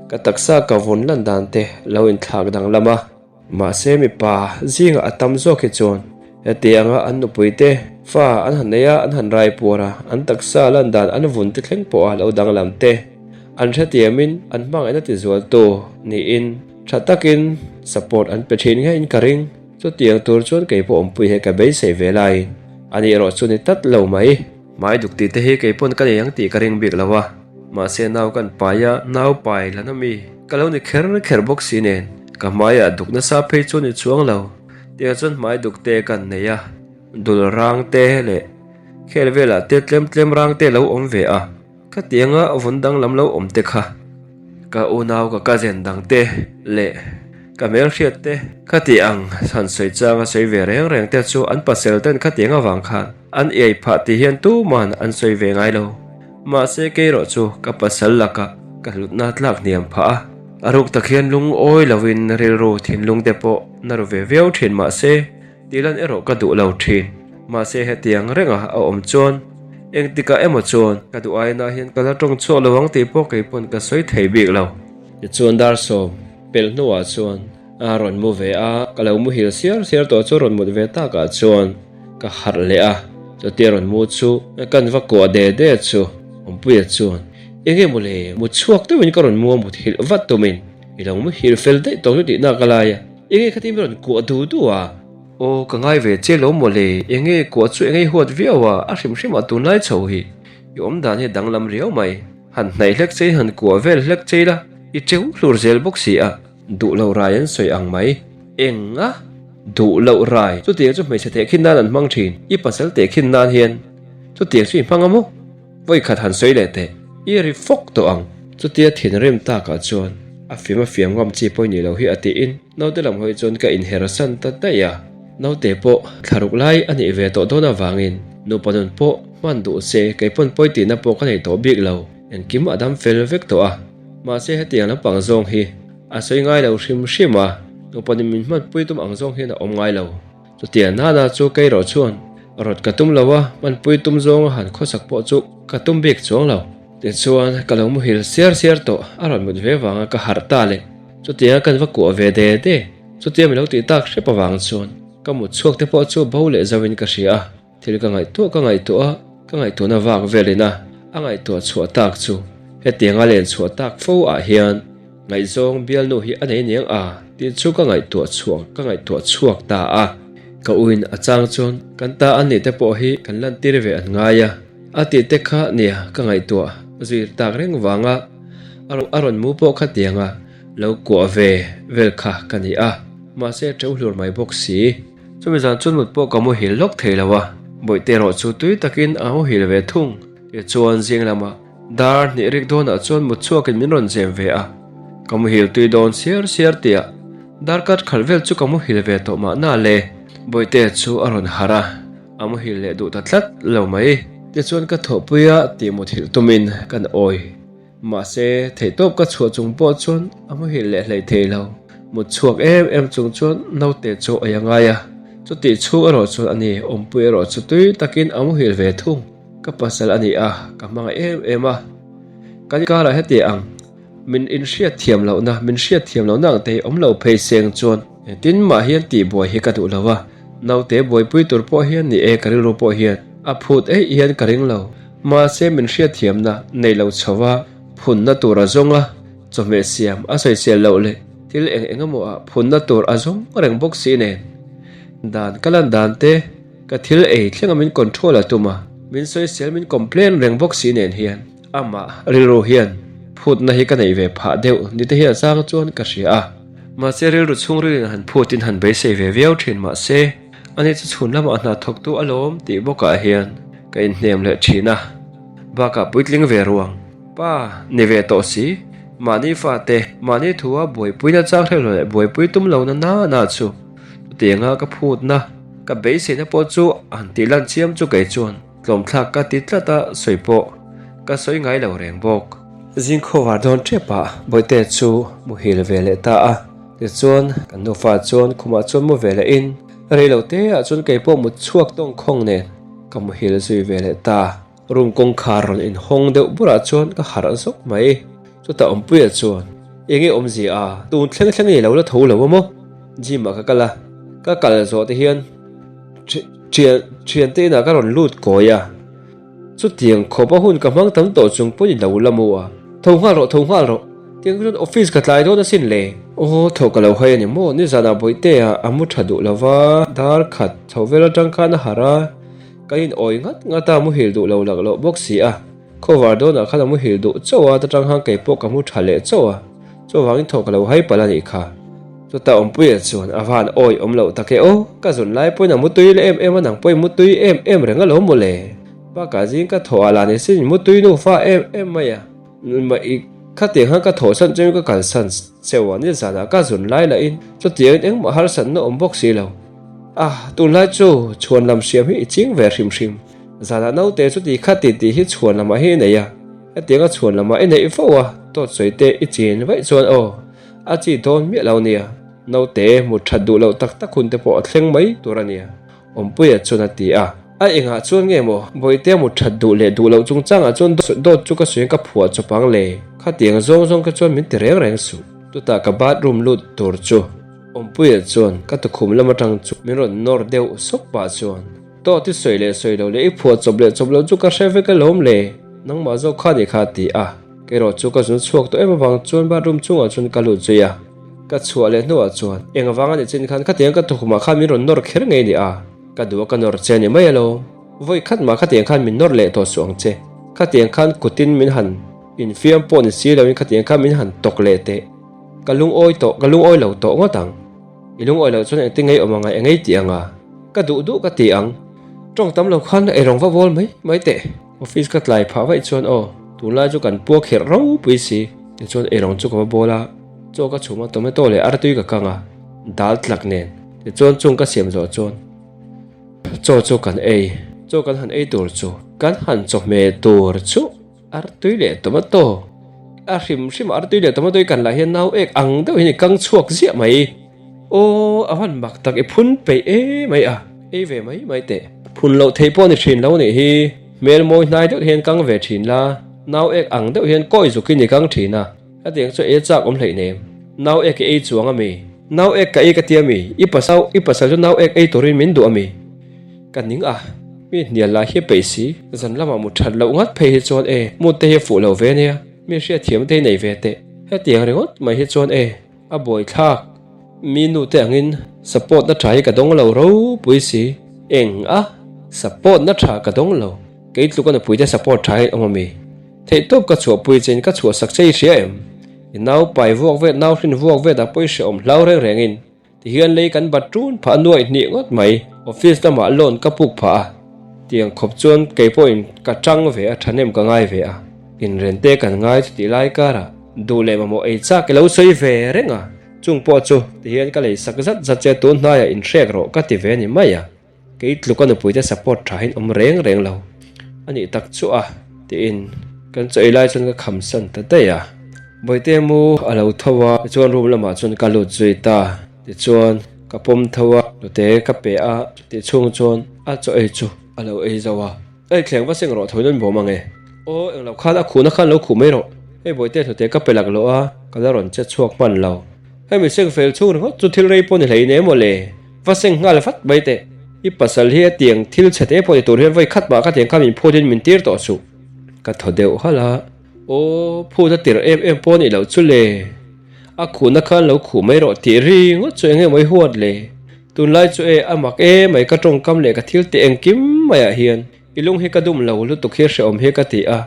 ka taksa ka vun lan dan te lo inthlak danglam a. Mahse mipa zingah a tam zawk hi chuan heti anga an nupui te fa an han nei a, an han rai puar a, an taksa lan dan an vun te thleng pawh a lo danglam te an hrethiamin an hmangaihna tizualtu niin tha takin support an pe thin ngeiin ka ring. Chutiang tur chuan kei pawh awmpui he ka beisei ve laiin a nih erawh chu ni tlat lo mai. Hmai duk tih te hi kei pawn ka nei ang tih ka ring bik lo a, mahse nau kan pai a, nau pai lan ami ka lo ni kher kher bawk si nen ka hmaiah duk nasa phei chu ni chuang lo. Tiang chuan hmai duk te kan nei a, dul rang te leh khel velah te tlem tlem rang te lo awm ve a, khatianga vun danglam lo awm te kha. Ka unau ka cousin dang te leh ka hmelhriat te khati ang han sawi chang a sawi ve reng reng te chu an pasel ten khatiang avang khan an iai phah tih hian tuman an sawi ve ngai lo. Mahse kei erawh chu ka pasal lakah ka hlutna tlak hniam phah a, a ruk tak hian lungawi lovin rilru thinlung te pawh na ru ve viau thin mahse Tihlan erawh ka duh lo thin. Mahse hetiang renga a awm chuan engtikah emaw chuan ka duh aina hian ka la tawng chhuak lo ang tih pawh kei pawn ka sawi thei bik lo. Tichuan dar sawm pelh hnuah chuan a rawn mu ve a, ka lo muhil siar siar tawh chu rawn mut ve takah chuan ka harh leh a, chutia rawn mu chu kan va kuah de de chu Awmpuia chuan enge maw le mut chhuak deuhin ka rawn mu a mut hilh vat tumin i lo muhil fel daih tawh chu tihna ka lai a. Enge khatin rawn kuah du du a? Aw ka ngai ve che lo mawle, enge kuah chu enge huat viau a, a hrim hrim ah tunlai chho hi i awm dan hi a danglam riau mai, han hnaih hlek che in han kuah vel hlek che ila i teu hlur zel bawk si a, duh loh rai an sawi ang mai. Eng a? Duh loh rai? Chutiang chu hmeichhe tehkhin nan an hmang thin, i pasal tehkhin nan hian chutiang chu i hmang a maw? Vawi khat han sawi leh teh, i ri fawk tawh ang. Chutia thinrim takah chuan a fim a fiam ngam chi pawh ni lo hi a tiin naute lam hawi chuan ka inher san ta daih a. Naute pawh thlaruk lai a nih ve tawh dawn avangin nupa nun pawh hman duh se kei pawn pawi tihna pawh ka nei tawh bik lo. Engkim a dam fel vek tawh a, mahse hetiang lampang zawng hi a sawi ngai lo hrim hrim a, nupa nun min hmanpui tum ang zawng hian a awm ngai lo. Chutia nana chu kei rawh chuan rawt ka tum lo a, hmanpui tum zawnga han khawsak pawh chu ka tum bik chuang lo. Tichuan ka lo muhil siar siar tawh, a rawn mut ve vanga ka harh ta leh. Chutia kan va kuah ve de de, chutia mi lo tih tak hrep avang chuan ka mut chhuak te pawh chu bo leh zauhin ka hria a. Thil ka ngaihtuah ka ngaihtuah a, ka ngaihtuahna vak velin a, a ngaihtuah chhuah tak chu hetianga len chhuah tak fo ah hian Ngaihzawng bialnu hi a nei niang a tih chu ka ngaihtuah chhuak ka ngaihtuah chhuak ta a. Ka uin a chang chuan kan ta an nih te pawh hi kan lantir ve an ngai a, a tih te kha nia ka ngaihtuah zir tak reng vanga a rawn mu pawh khatianga lo kuah ve vel kha ka ni a, mahse a teuh hlur mai bawk si. Chumi zan chuan mut pawh ka muhil lawk thei lo a, bawihte erawh chu tui takin a muhil ve thung. Tichuan zing lamah Dar hnih rik dawnah chuan mut chhuakin min rawn zem ve a, ka muhil tui dawn siar siar tih ah darkar khalh vel chu ka muhil ve tawh mahna le. Bawihte chu a rawn harh a, a muhil leh duh ta tlat lo mai. Tichuan ka thawhpui a tih muthilh tumin kan awi. Mahse, theihtawp ka chhuah chung pawh chuan a muhil leh hlei thei lo. Mut chhuak em em chung chuan naute chu ei a ngai a, chutih chhung erawh chuan ani awmpui erawh chu tui takin a muhil ve thung. Ka pasal a ni a, ka hmangaih em em a. Kan karah heti ang, min inhriat thiam lohna, min hriat thiam lohna ang te hi awm lo phei seng chuan engtin mah hian tih buai hi ka duh lo a. Naute buaipui tur pawh hian ni e ka rilru pawh hian a phut eih hian ka ring lo. Mahse min hriat thiamna nei lo chho a, phunna tur a zawng a, chawhmeh siam a sawisel loh leh thil eng eng emaw ah phunna tur a zawng reng bawk si nen. Dan ka lan dan te. Ka thil ei thlenga min control a tum a, min sawisel min complain reng bawk si nen hian amah rilru hian phutna hi ka neih ve phah deuh ni te hian sang chuan ka hria a. Mahse rilru chhungrilin han phutin han beisei ve viau thin mahse ani chu chhun lamah hna thawktu a lawm tih bawkah hian ka inhnem leh thin a. Bakah puitling ve ruang pa ni ve tawh si, mahni fate mahni thua buaipuina chang hrelo leh buaipui tum lo na na na chu chutianga ka phutna Ka beiseina pawh chu han tih lan chiam chu kei chuan tlawmthlak ka ti tlat a, sawi pawh ka sawi ngai lo reng bawk. Zing khawvar dawn tep ah Bawihte chu muhil ve leh ta a, tichuan kan nufa chuan khumah chuan mu ve leh in rei lo te ah chuan kei pawh mut chhuak tawng khawng nen ka muhil zui ve leh ta. Room kawngkhar rawn inhawng deuh burah chuan ka harh zawk mai. Chutah Awmpuia chuan, Enge awmzia a, tun thleng thleng i lo la tho lo a maw? Gym ah ka kal a, ka kal zawh te hian thian te inah ka rawn lut kawi a. Chutiang khawp a hun ka hmang tam tawh chung pawn i lo la mu a, Tho nghal rawh, tho nghal rawh, tiang chuan office ka tlai dawn asin le. Aw, tho ka lo hai a ni maw? Nizanah Bawihtea a mu tha duh lo va, dar khat chho vel atang khan a harh a, ka in awi ngat ngat a, muhil duh lo lak loh bawk si a. Khawvar dawnah khan a muhil duh chauh a, ta tang khan kei pawh ka mu tha leh chauh a, chuvangin thaw ka lo hai palh a nih kha. Chutah Awmpuia chuan a van awi awm loh tak e aw, ka zun lai pawhin a mutui leh em em a, nang pawhin mutui em em reng alawm mawle. Bakah zing ka thawh ah lah ni sin mutui nufa em em mai a, i khatiang khan ka thawh san chungin ka kalsan cheu a, nizanah ka zun lai lahin chutiangin engmah harsatna awm bawk si lo. Ah, tunlai chu chhuan lam hriam hi i ching ve hrim hrim. Zanah naute chuti khati tih hi chhuan lamah hi i nei a, hetianga chhuan lamah i neih fo a, tawt sawi te i chin vaih chuan aw. A chi dawn miah lo nia, naute mut that duh loh tak tak hun te pawh a thleng mai tur a nia, Awmpuia chuan a ti a. A engah chuan nge maw, Bawihtea mut that duh leh duh loh chungchangah chuan dawt chu ka suiin ka phuah chawp ang le, khatiang zawng zawng kha chuan min ti reng reng suh. Chutah ka bathroom lut tur chu Awmpuia chuan ka tukhum lam atang chu min rawn nawr deuh sawk pah chuan, Dawt i sawi leh sawi loh leh i phuah chawp leh chawp loh chu ka hre vek alawm le, nangmah zawk kha nih kha a ti a. Kerawh chu ka zun chhuak tawh em avang chuan bathroom chungah chuan ka lut zui a, ka chhuah leh hnuah chuan eng avang a nih chin khan khatiang ka tukhumah khan min rawn nawr kher ngei ni a, ka duh a ka nawr che a ni mai alo, vawi khat mah khatiang khan min nawr leh tawh suh ang che, khatiang khan kutin min han infiam pawh ni si loin khatiang khan min han tawk leh teh, ka lungawi tawh ka lungawi lo tawh ngawt ang, i lungawi loh chuan engtin ngei awm anga engei tih anga ka duh duh ka ti ang, tawng tam lo khan eirawng va bawl mai mai teh. Office ka tlai phah vaih chuan aw, tunlai chu kan puak kherh ropui si, tichuan eirawng chu ka va bawl a, chaw ka chhum a, tomato leh artui ka kang a, dal tlak nen, tichuan chung ka siam zawh chuan chaw chu kan ei, chaw kan han ei tur chu kan han chawhmeh tur chu artui leh tomato, a hrim hrim ah artui leh tomato hi kan lah hian nau ek ang deuh hian i kang chhuak ziah mai. Aw, a van mak tak i phun peih e mai a, ei ve mai mai teh. Phun loh theih pawh ni thin lo nih hi, hmel mawi hnai deuh hian kang ve thin la, nau ek ang deuh hian kawi zukin i kang thin a, hetiang chu ei chak awm hleih nem. Nau ek i ei chuang a mi? Nau ek ka ei ka ti a mi? I pasal, i pasal chu nau ek ei turin min duh a mi? Ka ning a, mi hnial lai hi peih si, zan lamah mu that loh ngat phei hi chuan e, mut te hi a fuh lo ve nia, mi hriatthiam te hi nei ve teh, hetiang ringawt mai hi chuan e. A buaithlak, mi nu te angin support na tha hi ka dawng lo ropui si. Eng a? Support na tha ka dawng lo. Kei tluk a nupui te support tha hi awm a mi? Theihtawp ka chhuahpui che in ka chhuahsak che i hria em? I nau pai vuak vet, nau hrin vuak vet ah pawh i hrehawm hlau reng reng in tihian lei kan bat ṭun phah a nuaih hnih ngawt mai. Office lamah loan ka puk phah a, tiang khawp chuan kei pawhin ka ṭang ve a, ṭhahnem ka ngai ve a. Inren te kan ngai chutih lai karah duh leh mamawh ei chak i lo sawi ve reng a, chung pawh chu tihian ka lei sak zat zat che tun hnaiah inhrek rawh ka ti ve ni mai a, kei tluk a nupuite support tha hian awm reng reng lo a nih tak chu a tiin kan chaw ei lai chuan ka kham san ta daih a, Bawihte mu a lo tho a tichuan room lamah chuan ka lut zui ta tichuan ka pawm tho a hnute ka pe a chutih chhung chuan a chaw ei chu a lo ei zo a. Ei thleng va seng rawh tho in an bawm ang e. Aw englo khan a khuhna khan lo khuh mai rawh. Hei bawihte hnute ka pe lak loh a, ka la rawn che chhuak hman lo. Hei mi seng fel chhung ringawt chu thil rei pawh ni hlei nen maw le. Va seng nghal vat mai teh. I pasal hi a tiang thil chhe te pawh ni tur hian vawi khat mah ka tiang kha min phut in min tir tawh suh. Ka thaw deuh halh a. Aw phut a tirh em em pawh nih loh chu le. A khuhna khan lo khuh mai rawh tih ringawt chu eng nge maw i huat le. Tunlai chu e, a mak e mai ka tawngkam leh ka thil teh engkim maiah hian i lung hi ka dum lo lutuk hi hrehawm hi ka ti a,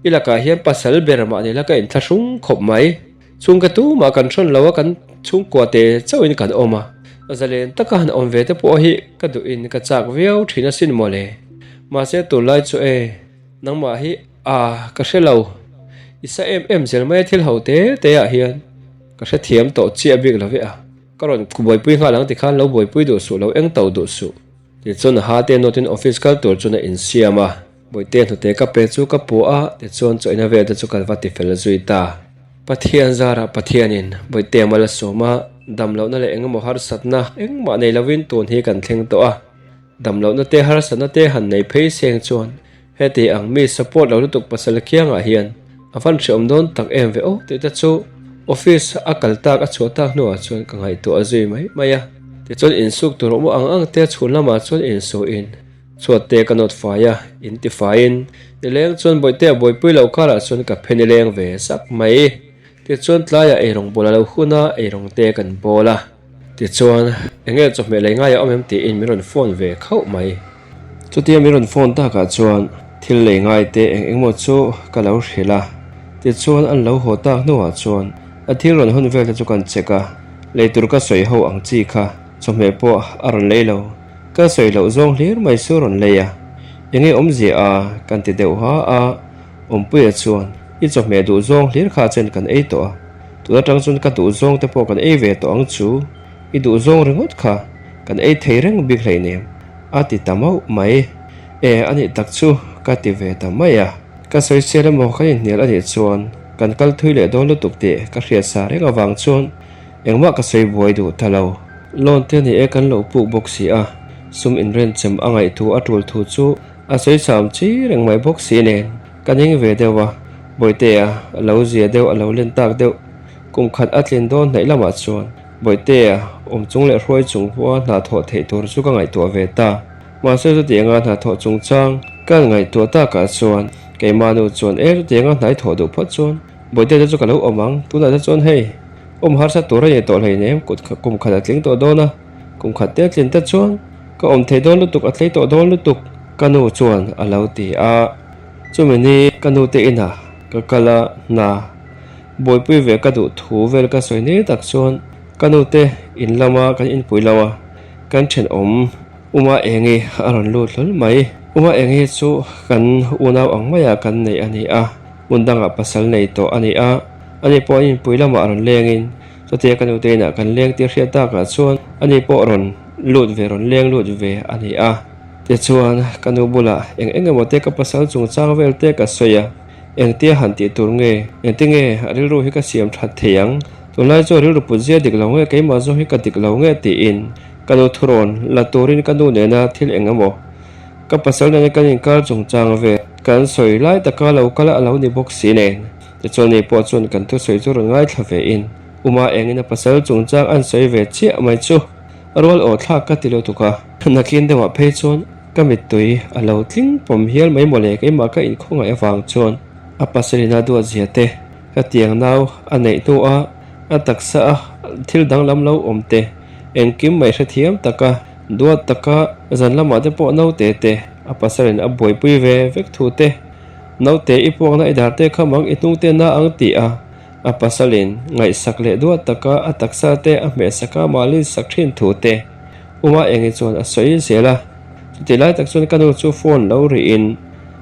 i lakah hian pasal ber mah nila ka inthlahrung khawp mai. Chhungka tumah kan hrawn lo a, kan chhungkua te chauhin kan awm a, zalen taka han awm ve te pawh hi ka duhin ka chak viau thin asin mawle. Mahse tunlai chu e, nangmah hi a ka hre lo, i sa em em zel mai a thil ho te te ah hian ka hrethiam tawh chiah bik lo ve a. Ka rawn buaipui nghal ang tikhan lo buaipui duh suh, lo eng to duh suh. Tichuan a ha te nawtin office kal tur chuan a insiam a, Bawihte hnute ka pe chu ka pu a, tichuan chaw ina vel te chu ka va ti fel zui ta. Pathian zarah Pathianin Bawihte mal a sawm a, damlohna leh engemaw harsatna engmah nei lovin tun hi kan thleng tawh a, damlohna te harsatna te han nei phei seng chuan. Heti ang mi support lo lutuk pasal kiangah hian a van hreawm dawn tak em ve aw tih te chu office a kal tak a chhuah tak hnuah chuan ka ngaihtuah zui mai mai a. Tichuan insuk tur awm ang ang te chhun lamah chuan insuhin chhuat te ka nawt fai a, in ti faiin nileng chuan bawihte a buaipui loh karah chuan ka phe nileng ve sak mai. Tichuan tlaiah eirawng bawl a lo hun a, eirawng te kan bawl a. Tichuan, eng nge chawhmeh lei ngai a awm em tiin min rawn phone ve khauh mai. Chutia min rawn phone takah chuan thil lei ngai te eng engmaw chu ka lo hrilh a. Tichuan an lo haw tak hnuah chuan a thil rawn hun vel te chu kan check a, lei tur ka sawi ho ang chi kha chawhmeh pawh a rawn lei lo. Ka sawi loh zawng hlir mai chu a rawn lei a, eng nge awmzia a kan ti deuh ha a. Awmpuia chuan, I chawhmeh duh zawng hlir kha chen kan ei tawh a, tun atang chuan ka duh zawng te pawh kan ei ve tawh ang chu, i duh zawng ringawt kha kan ei thei reng bik hleinem, a ti ta mauh mai. E, a nih tak chu ka ti ve ta mai a. Ka sawi chial emaw kan inhnial a nih chuan kan kal thui leh dawn lutuk tih ka hriat sa reng avang chuan engmah ka sawi buai duh ta lo. Loan te ni e kan lo puk bawk si a, sum inrenchem a ngaih thu a tul thu chu A sawi cham chi reng mai bawk si nen ka ning ve deuh a, Bawihtea a lo zia deuh a lo len tak deuh. Kum khat a tlin dawn hnaih lamah chuan Bawihtea awm chung leh hruai chung pawha hna thawh theih tur chu ka ngaihtuah ve ta. Mahse chutianga hna thawh chungchang ka ngaihtuah takah chuan keimah nu chuan e chutianga hnai thawh duh phawt chuan Bawihtea te chu ka lo awm ang, tunah te chuan hei awm harsa tur a ni tawh hleinem kut kum khat a tling tawh dawn a, kum khat te a tlin te chuan Ka awm thei dawn lutuk, a tlei tawh dawn lutuk, ka nu chuan a lo ti a. Chumi ni ka nu te inah ka kal a, hna buaipui ve ka duh thu vel ka sawi ni tak chuan ka nu te in lama kan inpui lo a, kan thenawm Uma Engi a rawn lut hlawl mai. Uma Engi chu kan unau ang maia kan neih a ni a, hmun dangah pasal nei tawh a ni a, ani pawh an inpui lamah rawn lengin Chutia ka nute inah kan leng tir hriat takah chuan ani pawh rawn lut ve rawn leng lut ve a ni a. Tichuan ka nu bulah eng eng emaw te ka pasal chungchang vel te ka sawi a, engtia han tih tur nge, engti nge a rilru hi ka siam that thei ang, tunlai chu a rilru put zia dik lo nge keimah zawk hi ka dik lo nge tiin ka nu thurawn la turin ka nu nena thil eng emaw ka pasal nena kan inkar chungchang vel kan sawi lai taka lo kal a lo ni bawk si nen. Tichuan ni pawh chuan kan thusawi chu rawn ngaithla ve in Uma engin a pasal chungchang an sawi ve chiah mai chu a rual aw thlak ka ti lutuk a. Nakin deuhah phei chuan ka mittui a lo tling pawm hial mai mawle keimah ka inkhawngaih avang chuan a pasalin a duat zia te, ka tiang nau a neih hnu a a taksa a thil danglam lo awm te engkim mai hrethiam taka duat taka zan lamah te pawh naute te a pasalin a buaipui ve vek thu te Naute i puakna i dar te kha mang i hnung te na ang ti a, a pasalin ngaihsak leh duat taka a taksa te a hmehsak a mahlin sak thin thu te Uma Engi chuan a sawi zel a. Chutih lai tak chuan ka nu chu phone lo rihin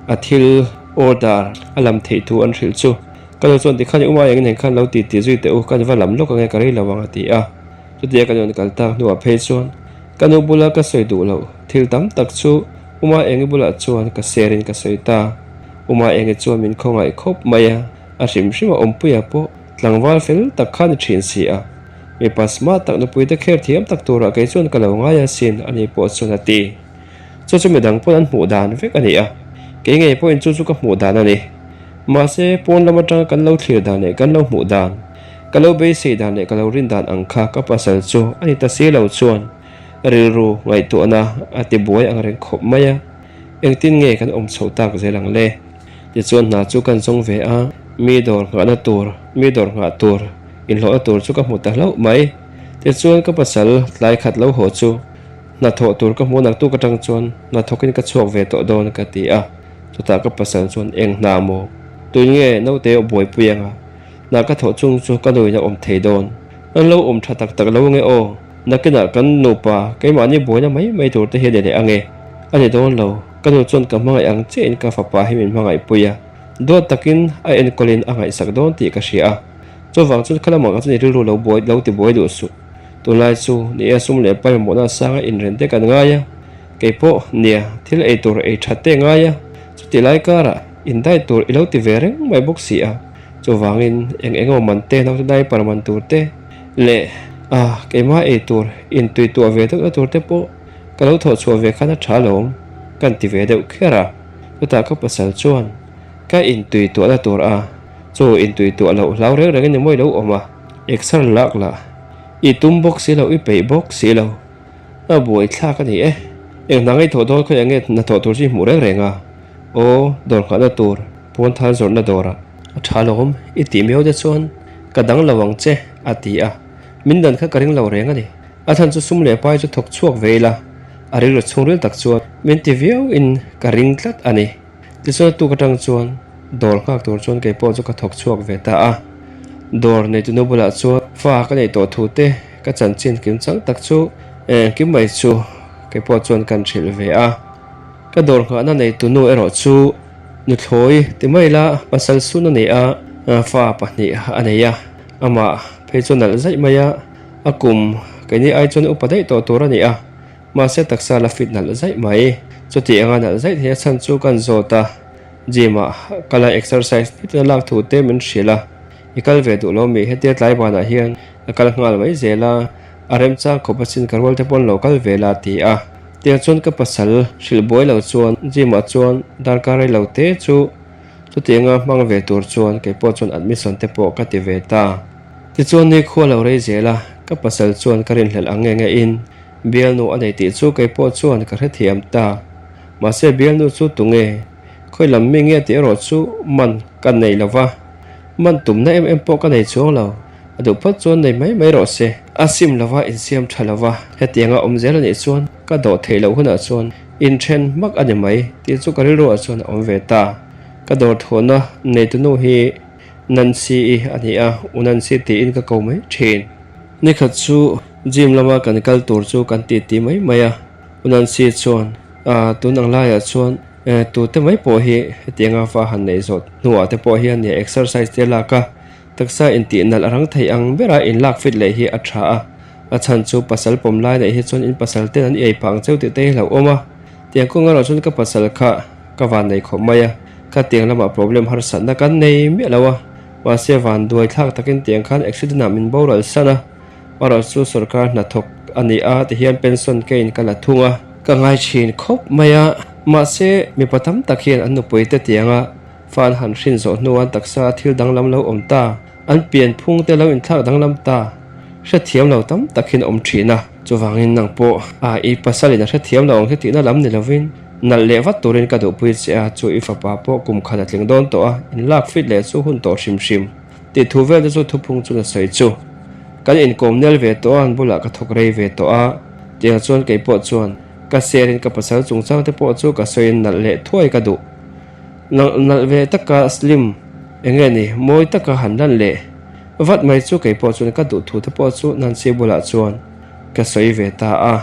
a thil order a lam theih thu an hrilh chu. Ka nu chuan tikhan i Uma Engi nen khan lo ti ti zui teh u, ka va lam lawk ange ka rei lo ang a ti a. Chutia ka nu an kal tak hnuah phei chuan ka nu bula ka sawi duh loh thil tam tak chu Uma Engi bulah chuan ka ser in ka sawi ta. Uma Engi chuan min khawngaih khawp mai a, a hrim hrim a awmpuia pawh tlangval fel tak kha ni thin si a. Mipa smart tak nupui te kher thiam tak turah kei chuan ka lo ngai a sin ani pawh chuan a ti. Chu chu midang pawn an hmuh dan vek a ni a, kei ngei pawhin chu chu ka hmuh dan a ni. Mahse, pawn lam atanga kan lo thlir dan leh kan lo hmuh dan, ka lo beisei dan leh ka lo rin dan ang kha ka pasal chu a ni ta si lo chuan rilru ngaihtuahna a ti buai ang reng khawp mai a, engtin nge kan awm chhoh tak zel ang le? Tichuan hna chu kan zawng ve a, mi dawr nghahna tur, mi dawr nghah tur, inhlawhna tur chu ka hmu ta hlauh mai. Tichuan ka pasal tlai khat lo haw chu hna thawh tur ka hmu naktuk atang chuan hna thawkin ka chhuak ve tawh dawn ka ti a, chutah ka pasal chuan eng hna maw? Tun nge naute aw buaipui anga hna ka thawh chung chu ka nuin a awm thei dawn? An lo awm tha tak tak lo nge aw? Nakinah kan nupa keimahni buaina mai mai tur te hi a ni leh ange. A ni dawn lo, ka nu chuan ka hmangaih ang chiahin ka fapa hi min hmangaih pui a, duat takin a enkawlin a ngaihsak dawn tih ka hria a. Chuvang chuan kha lamah ka chuan i rilru lo buai lo ti buai duh suh. Tunlai chu ni e sum leh pai mamawhna sanga inren te kan ngai a, kei pawh nia thil ei tur ei that te ngai a, chutih lai karah indai tur i lo ti ve reng mai bawk si a. Chuvangin eng eng emaw man te naute diaper man tur te leh ah keimah ei tur intui tuah ve deuhna tur te pawh ka lo thawh chhuah ve khan a tha alawm kan ti ve deuh kher a. Chutah ka pasal chuan ka intui tuahna tur a, chu intui tuah loh hlau reng reng in ni mawi lo awm a, exer lak lah i tum bawk si lo, i peih bawk si lo, a buai thlak a ni e. Eng hna ngei thawh dawn khawiah nge hna thawh tur chu i hmuh reng reng a, aw dawr nghahna tur pawn than zawrhna dawrah a tha lawm i tih miau te chuan ka dang lo ang che a ti a, min dan kha ka ring lo reng a ni. A chhan chu sum leh pai chu thawk chhuak ve ila, a rilru chhungril tak chuan min ti viau in ka ring tlat a ni. Tichuan a tuk atang chuan dawr nghak tur chuan kei pawh chu ka thawk chhuak ve ta a. Dawr neitunu bulah chuan fa ka neih tawh thu te ka chanchin kim chang tak chu engkim mai chu kei pawh chuan kan hrilh ve a. Ka dawr nghahna neitunu erawh chu nuthlawi ti mai ila pasal sun a nei a, fa pahnih a nei a, amah phei chu nalh zaih mai a. A kum keini ai chuan upa daih tawh tur a ni a, mahse taksa la fit nalh zaih mai. Chuti anga nalh zaih theih a chhan chu kan zawt a, gym ah kal a exercise nitin a lak thu te min hrilh a, i kal ve duh lo mi hetia tlai banah hian a kal nghal mai zel a, a remchang khawp asin ka rual te pawn lo kal ve la ti a. Tiang chuan ka pasal hrilh buai lo chuan gym ah chuan darkar rei lo te chu chuti anga hmang ve tur chuan keipawh chuan admission te pawh ka ti ve ta. Tichuan ni khua lo rei zel a, ka pasal chuan ka rinhlelh ang nge nge in bialnu a nei tih chu kei pawh chuan ka hrethiam ta. Mahse bialnu chu tunge, khawi lam mi nge tih erawh chu man ka nei lo va, man tumna em em pawh ka nei chuang lo, a duh phawt chuan nei mai mai rawh se. A sim lo va, insiam tha lo va, hetianga awm zel a nih chuan ka dawh theih loh hunah chuan inthen hmak a ni mai tih chu ka rilruah chuan a awm ve ta. Ka dawr thawhna neitunu hi. Nancy-i a ni a, U Nancy tiin ka ko mai thin. Nikhat chu gym lama kan kal tur chu kan ti ti mai mai a, U Nancy chuan, Aa, tun ang laiah chuan tute mai pawh hi hetianga fa han neih zawh hnuah te pawh hian nia exercise te lak a, taksa intih nalh a rang theih ang bera inlak fit leh hi a tha a, a chhan chu pasal pawm lai neih hi chuan in pasal ten an iai phah ang cheu tih te hi hlauhawm a. Tiang kawng erawh chuan ka pasal kha ka van nei khawp mai a, kha tiang lamah problem harsatna kan nei miah lo a, mahse van duai thlak takin tiang khan accident ah min boral san a, erawh chu sorkar hnathawk a ni a tihian pension ka in ka la thung a, ka ngai thin khawp mai a, mahse mipa tam tak hian an nupui te tianga fa an han hrin zawh hnuah an taksa a thil danglam lo awm ta, an pian phung te lo inthlak danglam ta, hrethiam lo tam tak hian awm thin a. Chuvangin nang pawh a i pasalin a hrethiam lo ang hi tihna lam ni lovin nalh leh vat turin ka duhpui che a, chu i fapa pawh kum khat a tling dawn tawh a, in lak fit leh chu hun tawh hrim hrim tih thu vel te chu thuphung chu na sawi chu. Kan inkawm nel ve tawh a, an bulah ka thawk rei ve tawh a, tiang chuan kei pawh chuan ka serin ka pasal chungchang te pawh chu ka sawiin nalh leh thuai ka duh. Nalh nalh ve taka slim eng nge ni mawi taka han lan leh vat mai chu kei pawh chuan ka duh thu te pawh chu Nancy bulah chuan ka sawi ve ta a,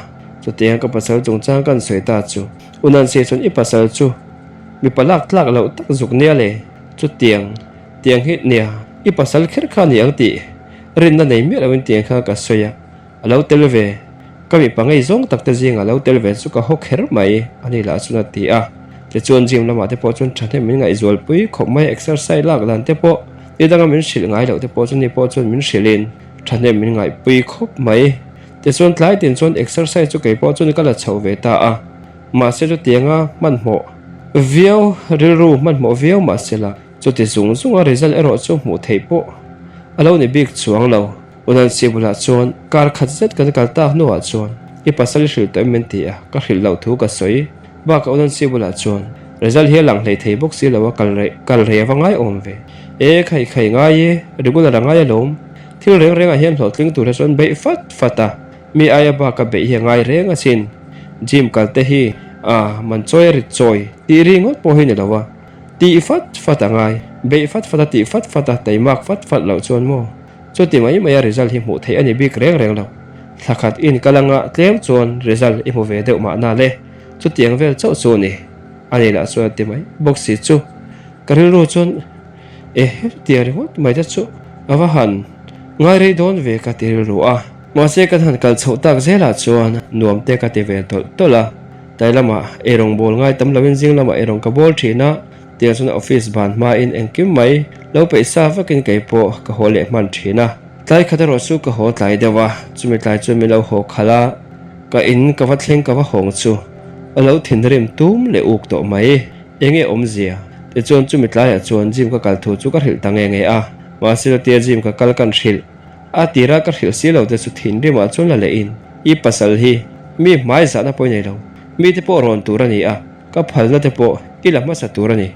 chutiang ka pasal chungchang kan sawi ta chu U Nancy chuan i pasal chu mipa lak tlak loh tak zuk nia le, chutiang tiang hi nia i pasal kher kha ni ang tih rinna nei miah loin tiang kha ka sawi a. A lo tel ve, ka mipa ngei zawng tak te zingah lo tel ve chu ka haw kher mai, a ni lah chuan a ti a. Tichuan gym lamah te pawh chuan thahnem min ngaihzualpui khawp mai, exercise lak dan te pawh ni danga min hrilh ngai loh te pawh chu ni pawh chuan min hrilhin thahnem min ngaihpui khawp mai. Tichuan tlai tin chuan exercise chu kei pawh chuan ka la chhoh ve ta a, mahse chutianga hmanhmawh viau, rilru hmanhmawh viau mahsela chuti zung zunga result erawh chu hmuh theih pawh a lo ni bik chuang lo. Unansi bulah chuan kar khat zet kan kal tak hnuah chuan i pasal i hrilh tawh em min ti a, ka hrilh loh thu ka sawi. Bakah Unansi bulah chuan result hi a lang hlei thei bawk si lo a, kal rei kal rei a va ngai awm ve. E khai khai ngai e, regular a ngai alawm. Thil reng rengah hian hlawhtling tur hi chuan beih fat fat a, mi aia baka beih hi a ngai reng asin. Gym kal te hi a man chawi a rit chawi tih ri ngawt pawh hi ni lo a, tih fat fat a ngai. Beih fat fat a tih fat fat a, taimak fat fat loh chuan maw. Chuti mai maia result hi hmuh theih a ni bik reng reng lo. Thla khat in kal anga tlem chuan result i hmu ve deuh mahna le. Chutiang vel chauh chu a ni. A ni lah chuan a ti mai bawk si chu. Ka rilru chuan e hetiang ringawt mai te chu a va han ngai rei dawn ve ka ti rilru a. Mahse kan han kal chhoh tak zelah chuan nuam te ka ti ve tawlh tawlh a. Tlai lamah eirawng bawl ngai tam loin zing lamah eirawng ka bawl thin a. Tiang chuan office ban hmain engkim mai lo peih sa vakin kei pawh ka haw leh hman thin a. Tlai khat erawh chu ka haw tlai deuh a, chumi tlai chuan min lo haw khalh a, ka in ka va thleng ka va hawng chu a lo thinrim tum leh uk tawh mai. Enge awmzia? Tichuan chumi tlaiah chuan gym ka kal thu chu ka hrilh ta nge nge a, mahse chutia gym ka kal kan hrilh. A tira ka hrilh si lo te chu thinrimah chuan la leh in, I pasal hi mi hmai zahna pawh i nei lo, mi te pawh rawn tur a ni a, ka phalna te pawh i la hmasa tur a ni.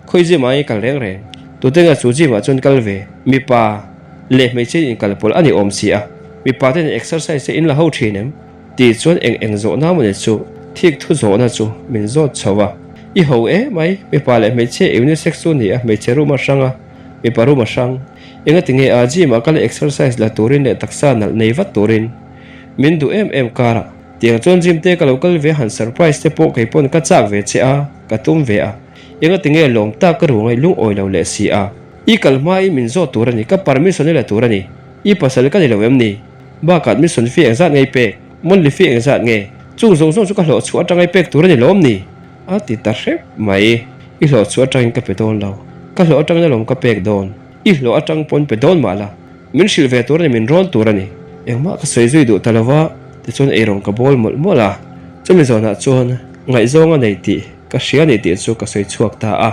Khawi gym ah i kal reng reng? Tute nge chu gym ah chuan kal ve? Mipa leh hmeichhia in kal pawlh a ni awm si a, mipa ten exercise te in la ho thin em? Tih chuan eng eng zawhna mawni chu thik thu zawhna chu min zawt chho a. I ho e mai, mipa leh hmeichhia unisex chu ni a, hmeichhe room a hrang a, mipa room a hrang. Engati nge a gym ah kal exercise la turin leh taksa nalh nei vat turin min duh em em karah. Tiang chuan gym te ka lo kal ve han surprise te pawh kei pawn ka chak ve che a, ka tum ve a. Engati nge lawm tak ka ruangai lungawi lo leh si a. I kal hmain min zawt tur a ni, ka permission i la tur a ni. I pasal ka ni lo em ni? Bakah mission fee engzat nge i pek? Monthly fee engzat nge? Chung zawng zawng chu ka hlawh chhuah atanga i pek tur a ni lawm ni? A ti ta hrep mai. I hlawh chhuah atangin ka pe dawn lo. Ka hlawh atangin alawm ka pek dawn. I hlawh atang pawn pe dawn mah la. Min hrilh ve tur a ni, min rawn tur a ni. Engmah ka sawi zui duh ta lo va, tichuan eirawng ka bawl mawlh mawlh a. Chumi zawnah chuan ngaihzawng a nei tih ka hria a ni tih chu ka sawi chhuak ta a.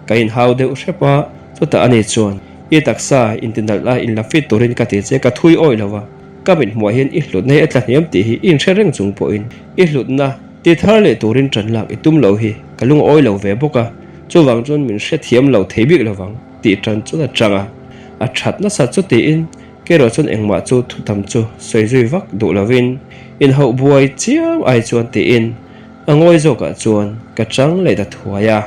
Ka inhau deuh hrep a, chutah ani chuan, I taksa intinalh a inla fit turin ka ti che, ka thui awih lo a, ka mithmuah hian i hlutna hi a tla hniam tih hi i inhre reng chung pawhin i hlutna ti thar leh turin ṭan lak i tum lo hi ka lungawi lo ve bawk a, chuvang chuan min hrethiam lo thei bik lovang tih ṭan chuan a ṭang a, a ṭhat nasa chu tiin kerawh chuan engmah chu thutam chu sawi zui vak duh lovin inhauh buai chiam ai chuan tiin a ngawi zawkah chuan ka ṭang leh ta thuai a.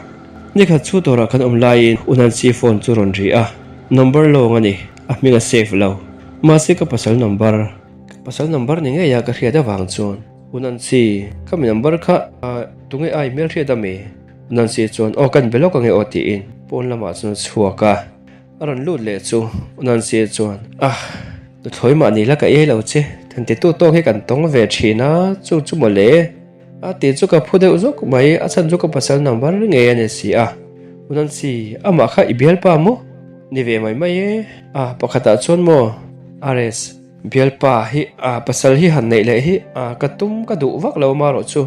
Nikhat chu dawrah kan awm laiin U Nancy phone chu rawn ri a, number lawng a ni, a hming a save lo. Mahse ka pasal number, ka pasal number ni ngei a ka hriat avang chuan U Nancy, ka mi number kha tunge a i hmelhriat a mi? U Nancy chuan aw kan be lawk ange aw tiin pawn lamah chuan a chhuak a, a rawn lut leh chu U Nancy chuan ah nuthlawi mah ni la ka ei lo che, thantitu tawk hi kan tawng ve thin a, chu chu mawle. A tih chu ka phu deuh zawk mai, a chhan chu ka pasal number ngei a ni si a. U Nancy, amah kha i bialpa maw? Ni ve mai mai e. A, pakhatah chuan maw? RS, Bialpa hi, a, pasal hi han neih leh hi, a, ka tum ka duh vak lo marawh chu.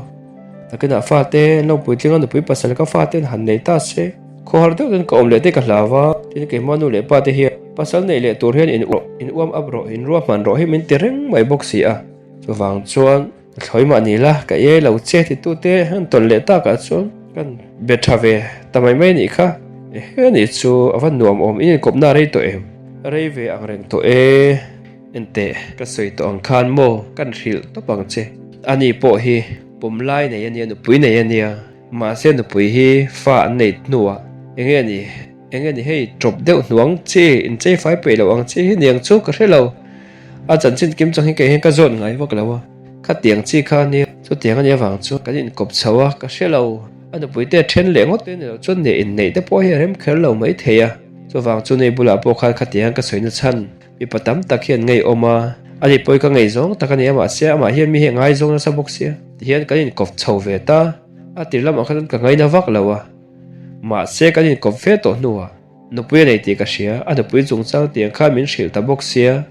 Nakinah fate an lo puitling a, nupui pasal ka fate an han nei ta se. Khawhar deuh ten ka awm leh te ka hlau a, tin keimah nu leh pa te hian pasal neih leh tur hian in in uam up rawh, in ruahman rawh hi min ti reng mai bawk si a. Chuvang chuan. Ka thlawi mah ni la, ka iai lo che titute an tawn leh takah chuan kan be tha ve ta mai mai anih kha. Ehe anih chu a va nuam awm in inkawpna a rei tawh em? Rei ve ang reng tawh e. Enteh, ka sawi tawh ang khan maw kan hrilh tawp ang che. Ani pawh hi pawm lai nei a nia, nupui nei a nia. Mahse nupui hi fa an nei hnuah enge ni, enge ni hei tawp deuh hnuang chi, inchei fai peih loh ang chi hi niang chu ka hre lo. A chanchin kim chang hi kei hian ka zawt ngai vak lo a, khatiang chi kha nia, chutiang a nih avang chuan kan inkawp chho a, ka hre lo. A nupui te a then leh ngawt te ni loh chuan nia inneih te pawh hi a rem kher lo mai thei a, chuvang chu nei bulah pawh khan khatiang ka sawi na chhan mipa tam tak hian ngeiawm a, ani pawh hi ka ngei zawng tak a ni a, mahse amah hian mi hi a ngaizawng nasa bawk sia, tihian kan inkawp chho ve ta, a tir lamah khan ka ngaina vak lo a, mahse kan inkawp ve tawh hnuah. Nupui a nei tih ka hria, a nupui chungchang tiang khan min hrilh ta bawk sia,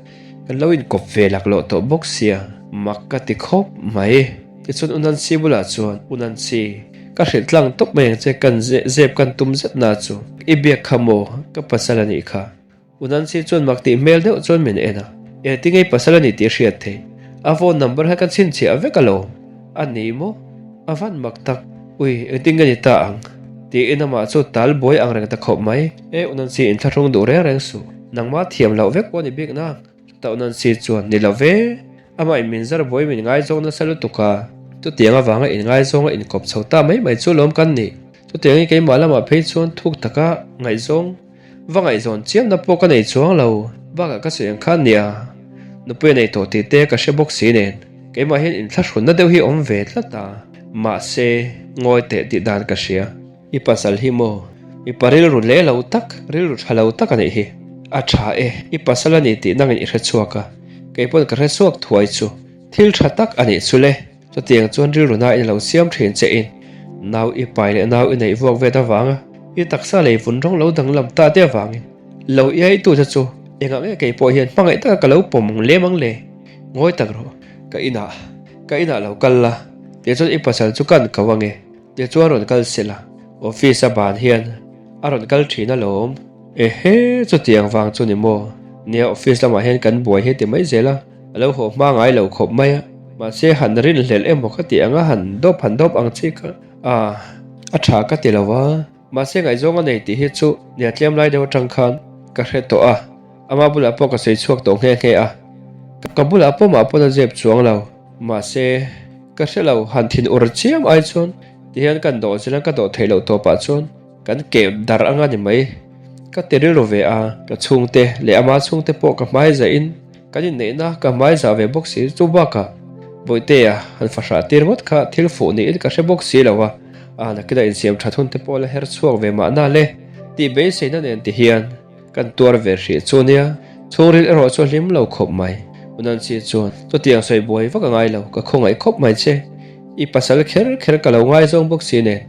kan lo inkawp ve laklawh tawh bawk sia, mak ka ti khawp mai. Tichuan U Nancy bulah chuan, U Nancy, ka hrilh tlang tawp mai ang che, kan zep kan tum zet na chu, i biak kha maw, ka pasal a nih kha. U Nancy chuan mak tih hmel deuh chuan min en a, Engtin nge i pasal a ni tih hriat theih? A phone number kha ka chhinchhiah vek alawm. A ni maw? A van mak tak, ui, engtin nge ni ta ang? Tiin amah chu tal buai ang reng ta khawp mai. E, U Nancy inthlahrung duh reng reng suh. Nangmah thiam loh vek pawh a ni bik nang. Chutah U Nancy chuan, Ni lo ve, amah in min zar buai min ngaizawng nasa lutuk a. Chutiang avanga inngaizawng a inkawp chho ta mai mai chu lawm kan ni. Chutiangin keimah lamah phei chuan thuk taka ngaihzawng va ngaihzawn chiamna pawh ka nei chuang lo. Bakah ka sawi ang khan nia, nupui a nei tawh tih te ka hre bawk si nen. Keimah hian inthlahrunna deuh hi awm ve tlat a, mahse ngawi teh tih dan ka hria. I pasal hi maw? Mipa rilru hle lo tak, rilru tha lo tak a nih hi. A tha e, i pasal a ni tih nangin i hre chhuak a, kei pawn ka hre chhuak thuai chu. Thil tha tak a nih chu le. Chutiang chuan rilru nain a lo siam thin che in nau i pai leh nau i neih vuak vet avanga i taksa lei vun rawng lo danglam ta te avangin lo iai tu che chu engah nge kei pawh hian hmangaih taka ka lo pawm lem ang le? Ngawi tak rawh, ka inah, ka inah lo kal la, tichuan i pasal chu kan ko ange, tichuan rawn kal se la. Office a ban hian a rawn kal thin alawm. Ehe, chutiang vang chu ni maw? Nia, office lamah hian kan buai hi ti mai zel a, a lo haw hma ngai lo khawp mai a. Mahse, han rinhlelh emaw ka tih anga han dawp han dawp ang chi kha a, a tha ka ti lo a. Mahse, ngaihzawng a nei tih hi chu nia tlem lai deuh atang khan ka hre tawh a, ama bulah pawh ka sawi chhuak tawh nghe nghe a. Ka bulah pawh mah pawn a zep chuang lo. Mahse, ka hre lo, han thin ur chiam ai chuan tihian kan dawh zel a, ka dawh theih loh tawpah chuan Kan kep darh anga ni mai. Ka ti rilru ve a, ka chhungte leh ama chhungte pawh ka hmai zahin kan inneihna ka hmai zah ve bawk si. Chu bakah Bawihtea han fahrah tir ngawt kha thil fuh niin ka hre bawk si lo a, a nakinah insiam that hun te pawh la her chhuak ve mahna le tih beiseina nen ti hian kan tuar ve hrih chu nia. Chhungril erawh chu a hlim lo khawp mai. U Nancy chuan, Chutiang sawi buai vak a ngai lo, ka khawngaih khawp mai che. I pasal kher kher ka lo ngaizawng bawk si nen.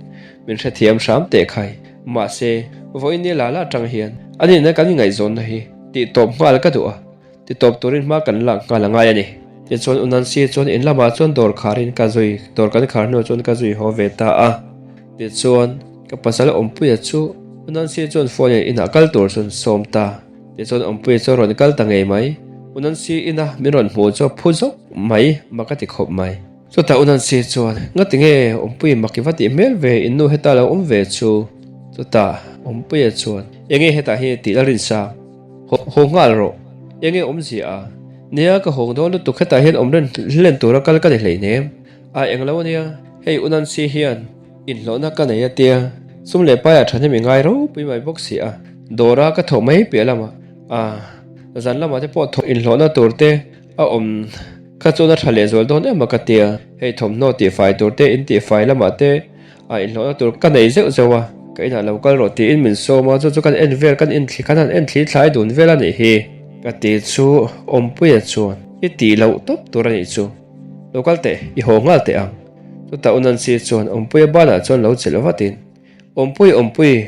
Min hrethiam hram teh khai. Mahse, vawiin ni la la atang hian a nihna kan ingaihzawnna hi tih tawp nghal ka duh a, ti tawp turin hma kan lak nghal a ngai a ni. Tichuan U Nancy chuan in lamah chuan dawr kharin ka zui, dawr kan khar hnuah chuan ka zui haw ve ta a. Tichuan, ka pasal Awmpuia chu U Nancy chuan phone in inah kal tur chuan sawm ta. Tichuan Awmpuia chu a rawn kal ta ngei mai. U Nancy ina min rawn hmuh chu a phu zawk mai, mak a ti khawp mai. Chutah U Nancy chuan, Ngati nge Awmpuii mak i va tih hmel ve, in nu heta lo awm ve chu? Chutah Awmpuia chuan, Enge hetah hi tih la rinsa? Haw nghal rawh. Enge awmzia a? Nia, ka hawng dawn lutuk hetah hian awm ren hlen tura kal ka ni hleinem. A englo ania, hei U Nancy hian inhlawhna ka nei a tia, sum leh paiah thahnem i ngai ropui mai bawk si a, dawra ka thawh mai piah lamah, a zan lamah te pawh thawh inhlawhna tur te a awm Kha chuan a tha leh zual dawn em a ka tia, hei thawmhnaw tihfai tur te in tihfai lamah te a inhlawhna tur ka nei zeuh zeuh a, ka inah lo kal rawh tiin min sawm a, chu chu kan en vel kan inthli kan han en thli thlai dun vel a nih hi. Ka ti chu Awmpuia chuan i tih loh tawp tur a nih chu, lo kal teh i haw nghal teh ang. Chutah U Nancy chuan Awmpuia banah chuan lo chelh vatin Awmpui Awmpui,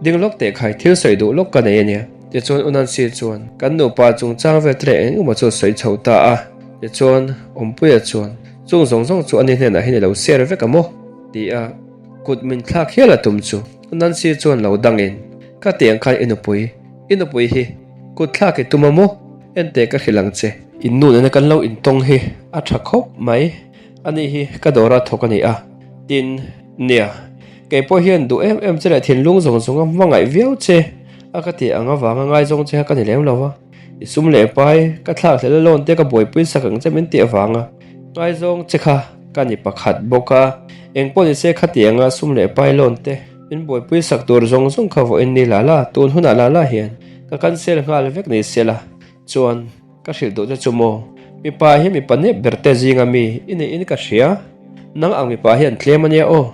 ding lawk teh khai thil sawi duh lawk ka nei a nia. Tichuan U Nancy chuan kan nupa chungchang vel te leh eng emaw chu a sawi chho ta a. Tichuan Awmpuia chuan chung zawng zawng chu ani hnenah hian i lo share vek a maw? ti a kut min thlak hial a tum chu U Nancy chuan lo dangin ka ti ang khan i nupui, i nupui hi kut thlak i tum a maw? Enteh ka hrilh ang che. In nu nena kan lo intawng hi a tha khawp mai. Ani hi ka dawra thawk a ni a, tin, nia, kei pawh hian duh em em che leh thinlung zawng zawng a hmangaih viau che a ka tih ang avanga ngaizawng che kha ka ni lem lo va, i sum leh pai ka thlak hlel a lawn te ka buaipui sak ang che min tih avanga ngaizawng che kha ka ni pakhat bawk a, eng pawh ni se khati anga sum leh pai lawn te min buaipui sak tur zawng zawng kha vawiin ni la la, tun hunah la la hian ka cancel nghal vek ni sela chuan. Ka hrilh duh che chu maw? Mipa hi mipa nep ber te zinga mi i niin ka hria. Nang ang mipa hi an tlem a nia aw.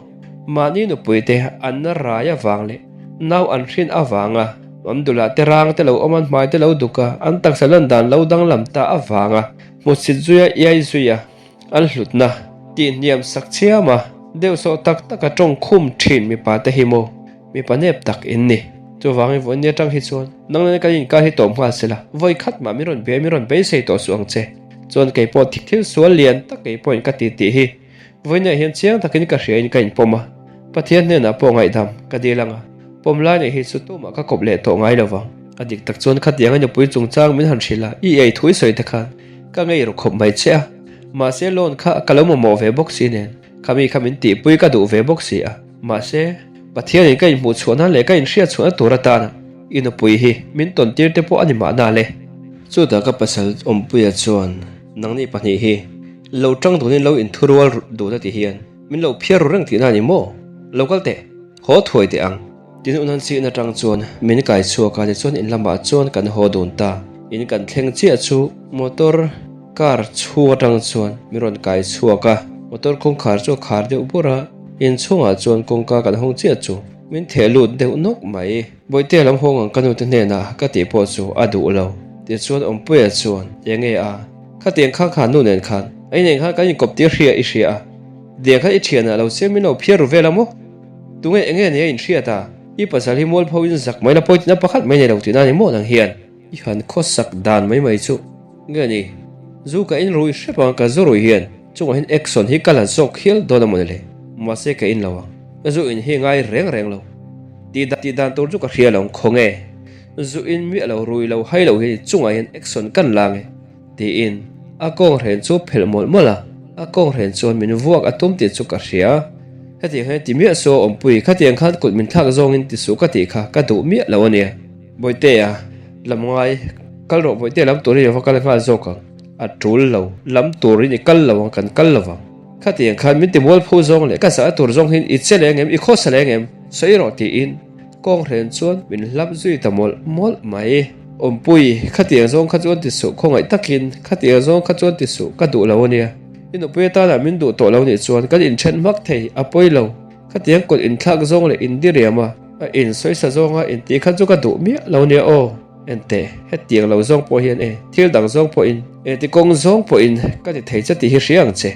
Mahni nupui te an na rai avang leh nau an hrin avanga an dulah te rang te lo awm an hmai te lo duk a, an taksa lan dan lo danglam ta avanga hmusit zuia iai zuia an hlutna tih hniam sak chiam a, deuhsawh tak taka tawng khum thin mipa te hi maw? Mipa nep tak in ni. Chuvangin vawiin ni atang hi chuan nang nena kan inkar hi tawp nghal sela, vawi khat mah min rawn be min rawn beisei tawh suh ang che. Chuan kei pawh thil sual lian tak kei pawhin ka ti tih hi vawiin ah hian chiang takin ka hria in ka inpawm a. Pathian hnenah pawh ngaihdam ka dil anga pawm lai nei hi chu tumah ka kawp leh tawh ngai lo vang. A dik tak chuan khatiang a nupui chungchang min han hrilh a, i ei thu i sawi te khan ka ngei ru khawp mai che a. Mahse loan kha ka lo mamawh ve bawk si nen khami kha min tihpui ka duh ve bawk si a. Mahse, Pathianin ka inhmuh chhuahna leh ka inhriat chhuahna tur atana i nupui hi min tawn tir te pawh a ni mahna le. Chutah ka pasal Awmpuia chuan, Nangni pahnih hi lo tang dunin lo inthurual dun a ti hian min lo phiar ru reng tihna a ni maw? Lo kal teh, haw thuai teh ang. Tin u Nancy in atang chuan min kai chhuak a, tichuan in lamah chuan kan haw dun ta. In kan thleng chiah chu motor car chhung atang chuan min rawn kai chhuak a, motor kawngkhar chu a khar deuh bur a. Inchhungah chuan kawngka kan hawng chiah chu min theh lut deuh nawk mai. Bawihtea lam hawng ang ka nute hnenah ka tih pawh chu a duh lo. Tichuan Awmpuia chuan, Enge a? Khatiang kha kha nu nen khan a ineng khan kan inkawp tir hria i hria a, diang khan i thianah lo siam min lo phiar ru vel a maw? Tunge enge nia inhriat a? I pasal hi mualpho in zak mai la pawi tina pakhat mai nei lo tihna a ni maw nang hian? I han khawsak dan mai mai chu nge ni? Zu ka in rui hrep ang ka zu rui hian chungah hian action hi ka la zawk hial dawn a mawni le? Mahse ka in lo ang. Zu in hi ngai reng reng lo. Tih tih dan tur chu ka hria lo khawnge. Zu in miah lo rui lo hai lo hian chungah hian action kan la nge tiin a kawng hren chu phelh mawlh mawlh a. A kawng hren chuan min vuak a tum tih chu ka hria. Hetiang hian ti miah saw awmpui khatiang khan kut min thlak zawngin ti suh ka tih kha ka duh miah lo a nia. Bawihtea lam ngai kal rawh Bawihtea lam turin i va kal nghal zawk ang. A tul lo lam turin i kal lo ang kan kal lo vang. Khatiang khan min ti mualpho zawng leh ka zah tur zawng hian i che leng em, i khawsa leng em, sawi rawh tiin kawnghren chuan min hlap zui ta mawlh mawlh mai. Awmpui, khatiang zawng kha chuan ti suh, khawngaih takin khatiang zawng kha chuan ti suh, ka duh lo a nia. I nupui atana min duh tawh lo nih chuan kan inthen hmak thei, a pawi lo. Khatiang kut inthlak zawng leh indiriam a, a insawisa zawnga intih kha chu ka duh miah lo nia aw. Enteh, hetiang lo zawng pawh hian e, thil dang zawng pawhin, engti kawng zawng pawhin ka ti thei che tih hi hria ang che.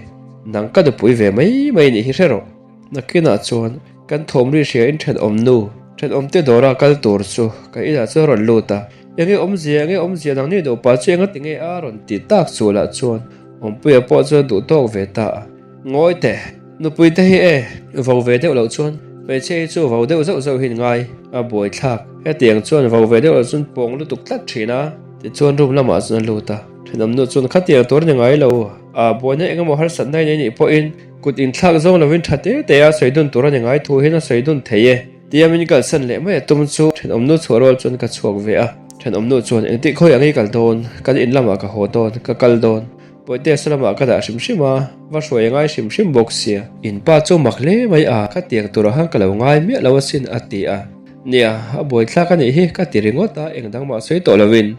Nang ka nupui ve mai mai nih hi hre rawh. Nakinah chuan kan thawmri hria in thenawm nu, thenawmte dawra kal tur chu ka inah chuan rawn lut a. Enge awmzia, enge awmzia nang ni nupa chu enga ti nge a rawn ti tak chu lah chuan Awmpuia pawh chuan duh tawk ve ta a. Ngawi teh, nupui te hi e, vo ve deuh loh chuan hmeichhia hi chu vo deuh zauh zauh hi ngai a buaithlak. Hetiang chuan vo ve deuh loh chuan pawng lutuk tlat thin a. Tichuan room lamah chuan a lut a, thenawmnu chuan khatiang tur ni ngai lo, a buaina eng emaw harsatna in ei nih pawhin kut inthlak zawng lovin tha te te a sawi dun tur a ni ngai thu hian a sawi dun thei e. Tia min kalsan leh mai a tum chu thenawmnu chhuah rual chuan ka chhuak ve a, thenawmnu chuan engtik khawi ang i kal dawn, kan in lamah ka haw dawn, ka kal dawn. Pawite salamah ka dah hrim hrim a, va hruai a ngai hrim hrim bawk sia. In pa chu mak hle mai a, ka tiang turah khan ka lo ngai miah lo asin a ti a. Nia, a buaithlak a nih hi ka ti ringawt a, eng dang mah sawi tawh lovin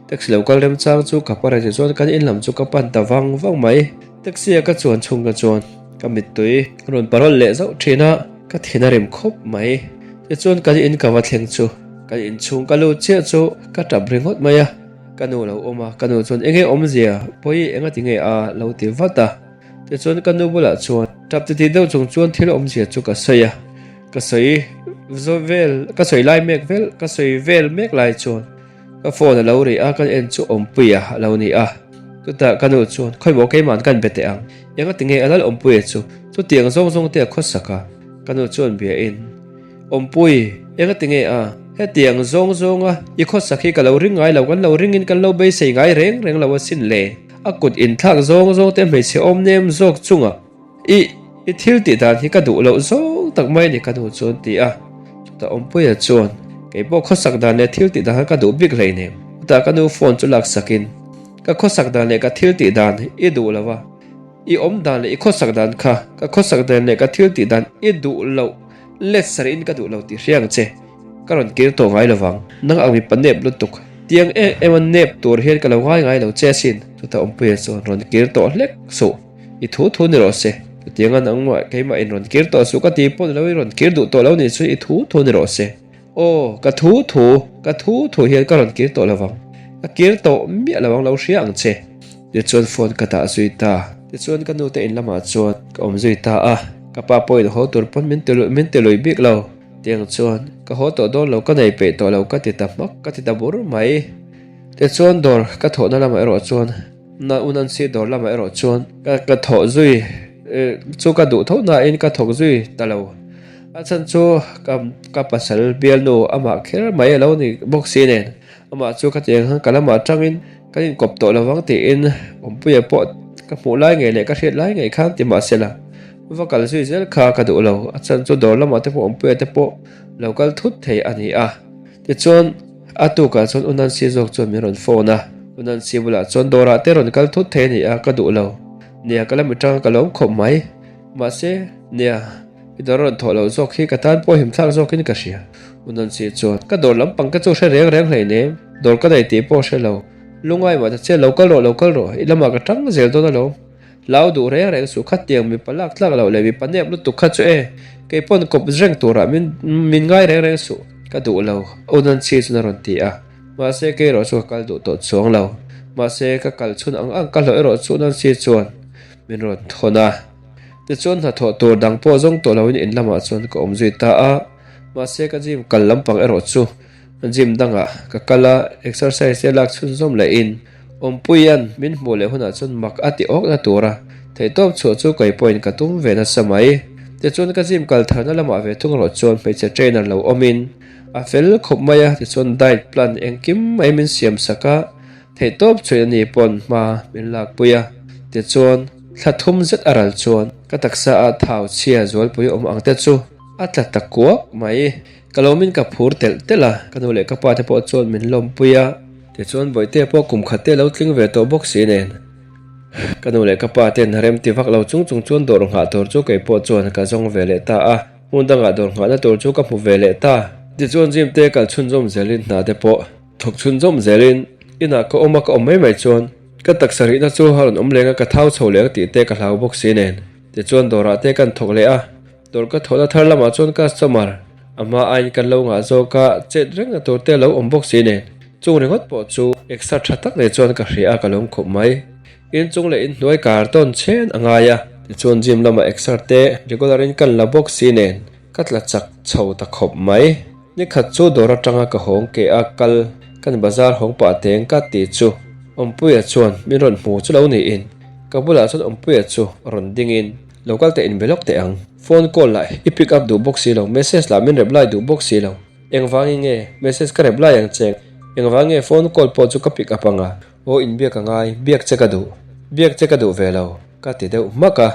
taxi lo kal remchang chu ka pa reng chuan kan in lam chu ka pan ta vang vang mai. Taxi a ka chuan chhung ka chuan ka mittui rawn parawl leh zauh thin a, ka thin a rim khawp mai. Tichuan kan in ka va thleng chu kan inchhung ka lut chiah chu ka tap ringawt mai a. Ka nu lo awm a, ka nu chuan enge awmzia pawi enga ti nge a lo ti vat a. Tichuan ka nu bulah chuan tap titi deuh chung chuan thil awmzia chu ka sawi a, ka sawi vel ka sawi lai mek vel ka sawi vel mek lai chuan ka phone a lo ri a, ka en chu Awmpuia a lo ni a. Chutah ka nu chuan khawimaw keima'n kan be teh ang, enga ti nge a lal Awmpuia chu chutiang zawng zawng te a khawsak a, ka nu chuan bia in. Awmpui, enga ti nge a? Hetiang zawng zawnga i khawsak hi ka lo ring ngai lo, kan lo ringin kan lo beisei ngai reng reng lo asin le. A kut inthlak zawng zawng te hmeichhe awm nem zawk chunga i i thil tih dan hi ka duh loh zawng tak mai a ni ka nu chuan ti a. Chutah Awmpuia chuan, Kei pawh khawsak dan leh thil tih dan kha ka duh bik hleinem. Chutah ka nu phone chu laksakin, Ka khawsak dan leh ka thil tih dan i duh lo a, i awm dan leh i khawsak dan kha ka khawsak dan leh ka thil tih dan i duh loh Let sarih in ka duh lo tih hria ang che, ka rawn kir tawh ngai lovang, nang ang mipa nep lutuk, tiang em em a nep tur hian ka lo ngai ngai lo che asin, chutah Awmpuia chuan rawn kir tawh hlek suh, i thu thu ni rawh se, chutiang a nangmah keimah in rawn kir tawh suh ka ti pawh ni lo i rawn kir duh tawh lo nih chu i thu thu ni rawh se, aw ka thu thu, ka thu thu hian ka rawn kir tawh lovang, ka kir tawh miah lo ang lo hria ang che. Tichuan phone ka dah zui ta. Tichuan ka nute in lamah chuan ka awm zui ta a, ka pa pawhin haw tur pawn min ti min ti lui bik lo. Tiang chuan ka haw tawh dawn lo, ka nei peih tawh lo ka ti ta hmak, ka ti ta bur mai. Tichuan dawr ka thawhna lamah erawh chuan na u Nancy dawr lamah erawh chuan ka ka thawh zui chu ka duh tho nain ka thawk zui ta lo. A chhan chu ka ka pasal bialnu amah kher mai a lo ni bawk si nen amah chu ka tiang khan ka lamah atangin Kan inkawp tawh lo vang tiin Awmpuia pawh ka hmuh lai ngei leh ka hriat lai ngei khan ti mah sela, va kal zui zel kha ka duh lo. A chhan chu dawr lamah te pawh Awmpuia te pawh lo kal thut thei a ni a. Tichuan, a tukah chuan U Nancy zawk chuan min rawn phone a, U Nancy bulah chuan dawrah te rawn kal thut thei a ni a, ka duh lo. Nia, ka la mi tanga ka lawm khawp mai. Mahse, nia. I dawr rawn thawh loh zawk hi ka tan pawh himthlak zawkin ka hria. U Nancy chuan, Ka dawr lampang ka chu hre reng reng hleinem, dawr ka nei tih pawh hre lo. Lungai mah ta che, lo kal rawh, lo kal rawh, i lamah ka tang zel dawn alawm. Hlau duh reng reng suh, khatiang mipa lak tlak loh leh mipa nep lutuk kha chu e, kei pawn kawp reng turah min min ngai reng reng suh, ka duh lo, U Nancy chuan a rawn ti a. Mahse kei erawh chu ka kal duh tawh chuang lo. Mahse ka kal chhun ang ang ka hlawh erawh chu U Nancy chuan min rawn thawn a. Tichuan hnathawh tur dang pawh zawng tawh loin in lamah chuan ka awm zui ta a, mahse ka gym kal lampang erawh chu gym dangah ka kal a, exercise te lak chhunzawm lehin Awmpuia'n min hmuh leh hunah chuan mak a ti awkna tura theihtawp chhuah chu kei pawhin ka tum ve nasa mai. Tichuan ka gym kal tharna lamah ve thung erawh chuan hmeichhe trainer lo awmin a fel khawp mai a, tichuan diet plan engkim mai min siam sak a, theihtawp chhuih a ni pawn hma min lakpui a. Tichuan thla thum zet a ral chuan ka taksa a thau chhia zualpui awm ang te chu a tla ta kuak mai. Ka lo min ka phur telh telh a, ka nu leh ka pa te pawh chuan min lawmpui a. Tichuan Bawihtea pawh kum khat te lo tling ve tawh bawk si nen. Ka nu leh ka pa ten rem ti vak lo chung chung chuan dawr nghah tur chu kei pawh chuan ka zawng ve leh ta a, hmun dangah dawr nghahna tur chu ka hmu ve leh ta. Tichuan gym te kal chhunzawm zelin hna te pawh thawk chhunzawm zelin inah ka awm a, ka awm mai mai chuan ka taksa rihna chu a rawn awm leng a, ka thau chho leng tih te ka hlau bawk si nen. Tichuan dawrah te kan thawk leh a, dawr ka thawhna thar lamah chuan customer a hma aiin kan lo ngah zawk a, chet rengna tur te a lo awm bawk si nen. Chung ringawt pawh chu exer tha tak nei chuan ka hria a, ka lawm khawp mai. Inchung leh inhnuai kar tawn chen a ngai a. Tichuan gym lamah exer te regular in kan la bawk si nen ka tla chak chho ta khawp mai. Nikhat chu dawr atanga ka hawng ke a kal kan bazar hawng pah teng ka ti chu Awmpuia chuan min rawn hmu chu lo niin ka bulah chuan Awmpuia chu rawn dingin lo kal teh inbe lawk teh ang. Phone call lah i pick up duh bawk si lo, message lah min reply duh bawk si lo. Engvangin nge message ka reply ang che? Engvang nge phone call pawh chu ka pick up anga? Aw inbiak a ngai, biak che ka duh. Biak che ka duh ve lo, ka ti deuh hmak a.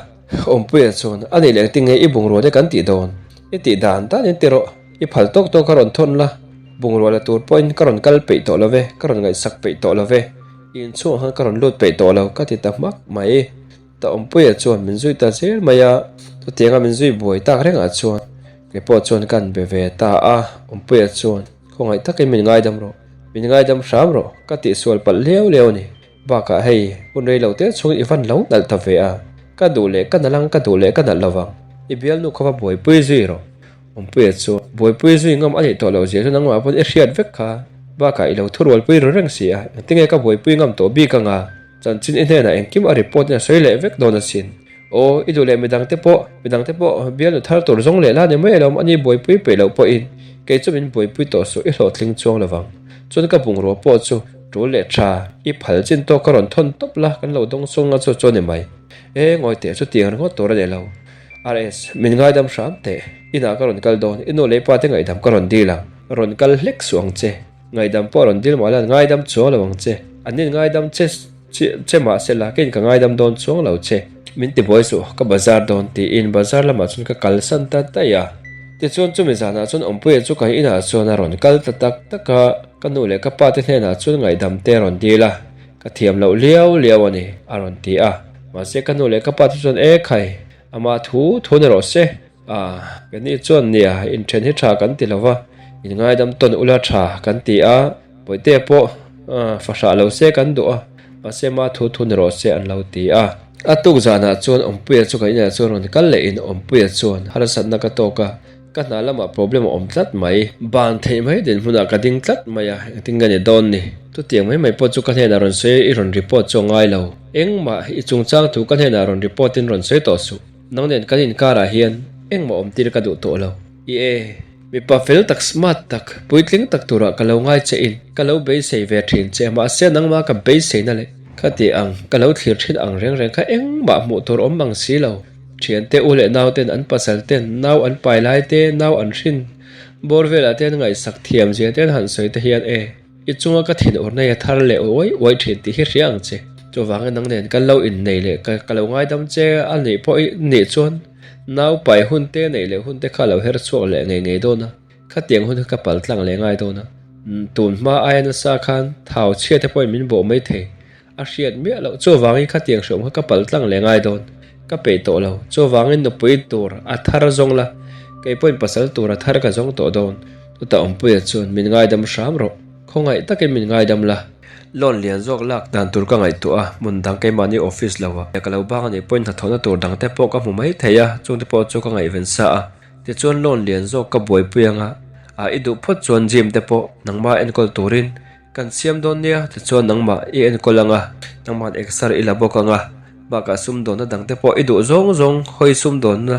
Awmpuia chuan, A nih leh engtin nge i bungrua te kan tih dawn? I tih dan dan in ti rawh, i phal tawk tawk ka rawn thawn la, bungrua la tur pawhin ka rawn kal peih tawh lo ve, ka rawn ngaihsak peih tawh lo ve, i inchhungah khan ka rawn lut peih tawh lo, ka ti ta hmak mai. Ta Awmpuia chuan min zui ta zel mai a, chutianga min zui buai tak rengah chuan kei pawh chuan kan be ve ta a, Awmpuia chuan khawngaih takin min ngaidam rawh, min ngaidam hram rawh ka tihsual palh liau liau a ni, bakah hei hun rei lo te chhungin i van lo nalh ta ve a, ka duh leh ka nalh ang ka duh leh ka nalh lovang, i bialnu kha va buaipui zui rawh. Awmpuia chu buaipui zui ngam a nih tawh loh zia chu nangmah pawn i hriat vek kha, bakah i lo thurualpui ru reng si a, engtinge ka buaipui ngam tawh bik anga? Chanchin i hnenah engkim a report in a sawi leh vek dawn asin. Aw, i duh leh midang te pawh, midang te pawh bialnu thar tur zawng leh la ni mai alawm ani buaipui peih loh pawhin kei chu min buaipui tawh suh i hlawhtling chuang lovang. Chuan ka bungrua pawh chu tul leh tha, i phal chin tawk ka rawn thawn tawp la kan lo dawng sung a chu chu a ni mai. E, ngawi teh chu tiang ringawt tur a ni lo. RS, min ngaidam hram teh. Inah ka rawn kal dawn, i nu leh i pa te ngaihdam ka rawn dil ang. Rawn kal hlek suh ang che. Ngaidam pawh a rawn dil mah la, ngaidam chuang lo ang che. An nin ngaidam che che mah se la, keiin ka ngaidam dawn chuang lo che. Min ti buai suh, ka bazar dawn tiin bazar lamah chuan ka kalsan ta daih a. Tichuan chumi zanah chuan Awmpuia chu ka inah chuan a rawn kal ta tak tak a, ka nu leh ka pa te hnenah chuan ngaihdam te a rawn dil a, ka thiam loh liau liau a ni a rawn ti a. Mahse ka nu leh ka pa te chuan e khai, amah thu thu ni rawh se. A, keini chuan nia, inthen hi tha kan ti lo va, inngaidam tawn ula tha kan ti a, Bawihtea pawh fahrah lo se kan duh a, mahse ma thu thu ni rawh se an lo ti a. A tuk zanah chuan Awmpuia chu kan inah chuan rawn kal lehin Awmpuia chuan harsatna ka tawk a, ka hna lamah problem a awm tlat mai, ban theih mai dinhmunah ka ding tlat mai a, engtin nge ni dawn ni? Chutiang mai mai pawh chu ka hnenah rawn sawi i rawn report chu a ngai lo, engmah i chungchang thu ka hnenah rawn report in rawn sawi tawh suh. Nang nen kan inkarah hian engmah awm tir ka duh tawh lo. I e, mipa fel tak smart tak, puitling tak turah ka lo ngai che in ka lo beisei ve thin che mahse nangmah ka beiseina leh ka tih ang ka lo thlir thin ang reng reng kha engmah hmuh tur awm mang si lo. Thiante u leh nau ten an pasal ten nau an pai lai te nau an hrin bawr velah te an ngaihsak thiam zia te an han sawi te hian e. I chunga ka thin ur nei a thar leh uai uai thin tih hi hria ang che. Chuvangin nang nen kan lo innei leh ka ka lo ngaidam che a nih pawh i nih chuan nau pai hun te neih leh hun te kha lo her chhuak leh ngei ngei dawn a, khatiang hun kha ka pal tlang leh ngai dawn a. Tun hma aia nasa khan thau chhia te pawhin min bawh mai thei a hriat miah loh. Chuvangin khatiang hriawm kha ka pal tlang leh ngai dawn ka peih tawh lo. Chuvangin nupui tur a thar zawng la, kei pawhin pasal tur a thar ka zawng tawh dawn. Chutah Awmpuia chuan min ngaidam hram rawh, khawngaih takin min ngaidam la. Loan lian zawk lak dan tur ka ngaihtuah a, hmun dang keimahni office lo ah ka lo bang anih pawhin hnathawhna tur dang te pawh ka hmu mai thei a, chung te pawh chu ka ngaihven sa a. Tichuan loan lian zawk ka buaipui anga, a i duh phawt chuan gym te pawh nangmah enkawl turin kan siam dawn nia, tichuan nangmah i enkawl anga, nangmahn exer i la bawk anga, bakah sumdawnna dang te pawh i duh zawng zawng hawi sumdawnna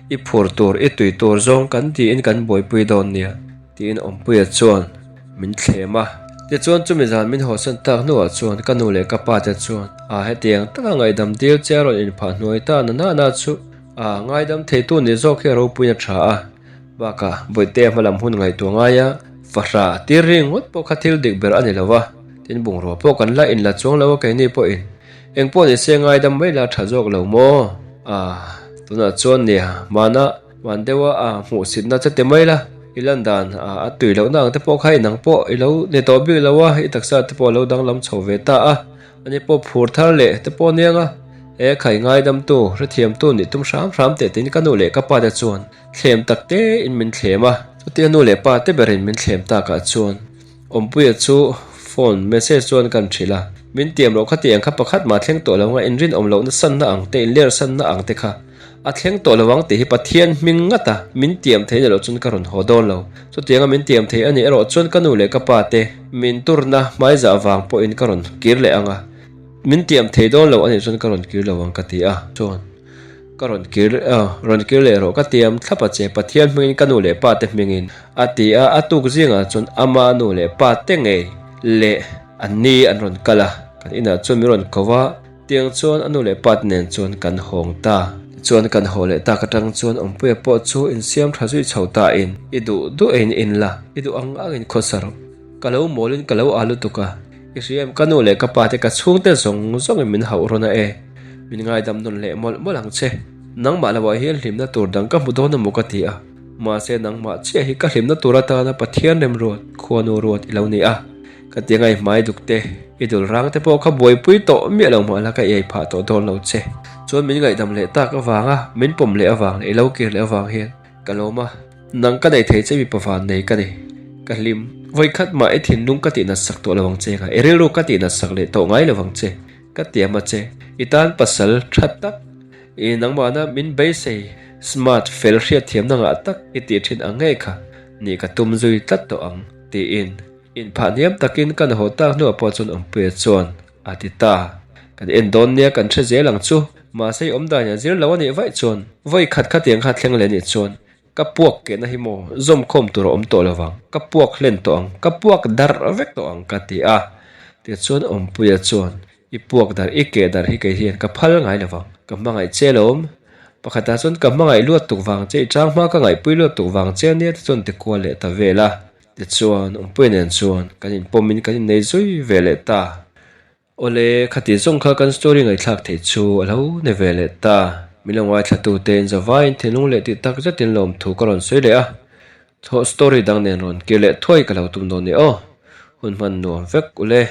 I phur tur, i tui tur zawng kan tiin kan buaipui dawn nia, tiin Awmpuia chuan min thlem a. Tichuan chumi zan min hawsan tak hnuah chuan ka nu leh ka pa te chuan a hetiang taka ngaihdam dil che a rawn inphah hnuai ta na na na chu. A ngaidam theitu ni zawk hi a ropuiin a tha a, bakah Bawihtea hmalam hun ngaihtuah ngai a, fahra tir ringawt pawh kha thil dik ber a ni lo va, tin bungrua pawh kan la inla chuang lo a keini pawhin eng pawh ni se ngaidam mai la tha zawk lo maw? A, tunah chuan nia hmana hman deuha a hmuhsitna che ti mai la, i lan dan a a tui lohna ang te pawh kha inang pawh i lo ni tawh bik lo a, i taksa te pawh a lo danglam chho ve ta a. Ani pawh phur thar leh te pawh aniang a, he khai ngaidamtu, hrethiamtu nih tum hram hram teh tiin ka nu leh ka pa te chuan thlem tak te in min thlem a. Chutia nu leh pa te berin min thlem takah chuan Awmpuia chu phone message chuan kan hrilh a, min tiam loh kha ti ang kha pakhat mah thleng tawh lo anga inrinawm lohna sanna ang te, inler sanna ang te kha A thleng tawh lo ang tih hi Pathian hming ngat a, min tiam thei ni loh chuan ka rawn haw dawn lo. Chutianga min tiam thei a nih erawh chuan ka nu leh ka pa te min turna hmaizah vang pawhin ka rawn kir leh ang a, min tiam thei dawn lo a nih chuan ka rawn kir lo ang ka ti a. Chuan ka rawn kir rawn kir leh rawh ka tiam thlap a che, Pathian hmingin ka nu leh pa te hmingin a ti a, a tuk zingah chuan ama nu leh pa te ngei leh an ni an rawn kal a, kan inah chuan min rawn ko a. Tiang chuan a nu leh pa te nen chuan kan hawng ta. Tichuan kan haw leh tak atang chuan Awmpuia pawh chu insiam tha zui chho ta in, I duh duh eiin in la, i duh ang ang in khawsa rawh. Ka lo mawl in ka lo a lutuk a, i hria em ka nu leh ka pa te ka chhungte zawng zawng in min hauh rawn a e. Min ngaidam nawn leh mawlh mawlh ang che. Nangmah lo ah hian hlimna tur dang ka hmu dawn emaw ka ti a, mahse nangmah chiah hi ka hlimna tur atana Pathian remruat, khuanu ruat i lo ni a. Ka ti angai hmai duk te, i dul rang te pawh kha buaipui tawh miah lo hmah la ka iai phah tawh dawn lo che. Chuan min ngaihdam leh tak avanga min pawm leh avang leh i lo kir leh avang hian ka lawm a, nang ka nei thei che mipa van nei ka ni. Ka hlim. Vawikhat mah i thinlung ka tihnat sak tawh lo ang che nga, i rilru ka tihnat sak leh tawh ngai lo ang che. Ka tiam a che. I tan pasal tha tak, i nangmahna min beisei smart fel hriatthiamna ngah tak i tih thin ang ngei kha nih ka tum zui tlat tawh ang, tiin. Inphah hniam takin kan haw tak hnuah pawh chuan Awmpuia chuan a ti ta. Kan en dawn nia kan hre zel ang chu. Mahse i awmdan hian zir lo a nih vaih chuan vawi khat khatiang kha thleng leh nih chuan ka puak kehna hi maw zawmkhawm tur a awm tawh lo vang, ka puak hlen tawh ang, ka puak darh vek tawh ang ka ti a. Tichuan Awmpuia chuan I puak dar, i keh dar hi kei hian ka phal ngai lo vang. Ka hmangaih che lawm. Pakhatah chuan ka hmangaih luat tuk vang che, i chang hma ka ngaihpui luat tuk vang che ania tichuan ti kual leh ta vel a. Tichuan, Awmpuia nen chuan kan inpawmin kan innei zui ve leh ta. Awle, khati zawng kha kan story ngaihthlak theih chu a lo ni ve leh ta. Min lo ngaithlatute in zavaiin thinlung leh tih tak zetin lawmthu ka rawn sawi leh a. Thawh story dang nen rawn kir leh thuai ka lo tum dawn ni aw. Hun hman nuam vek ule.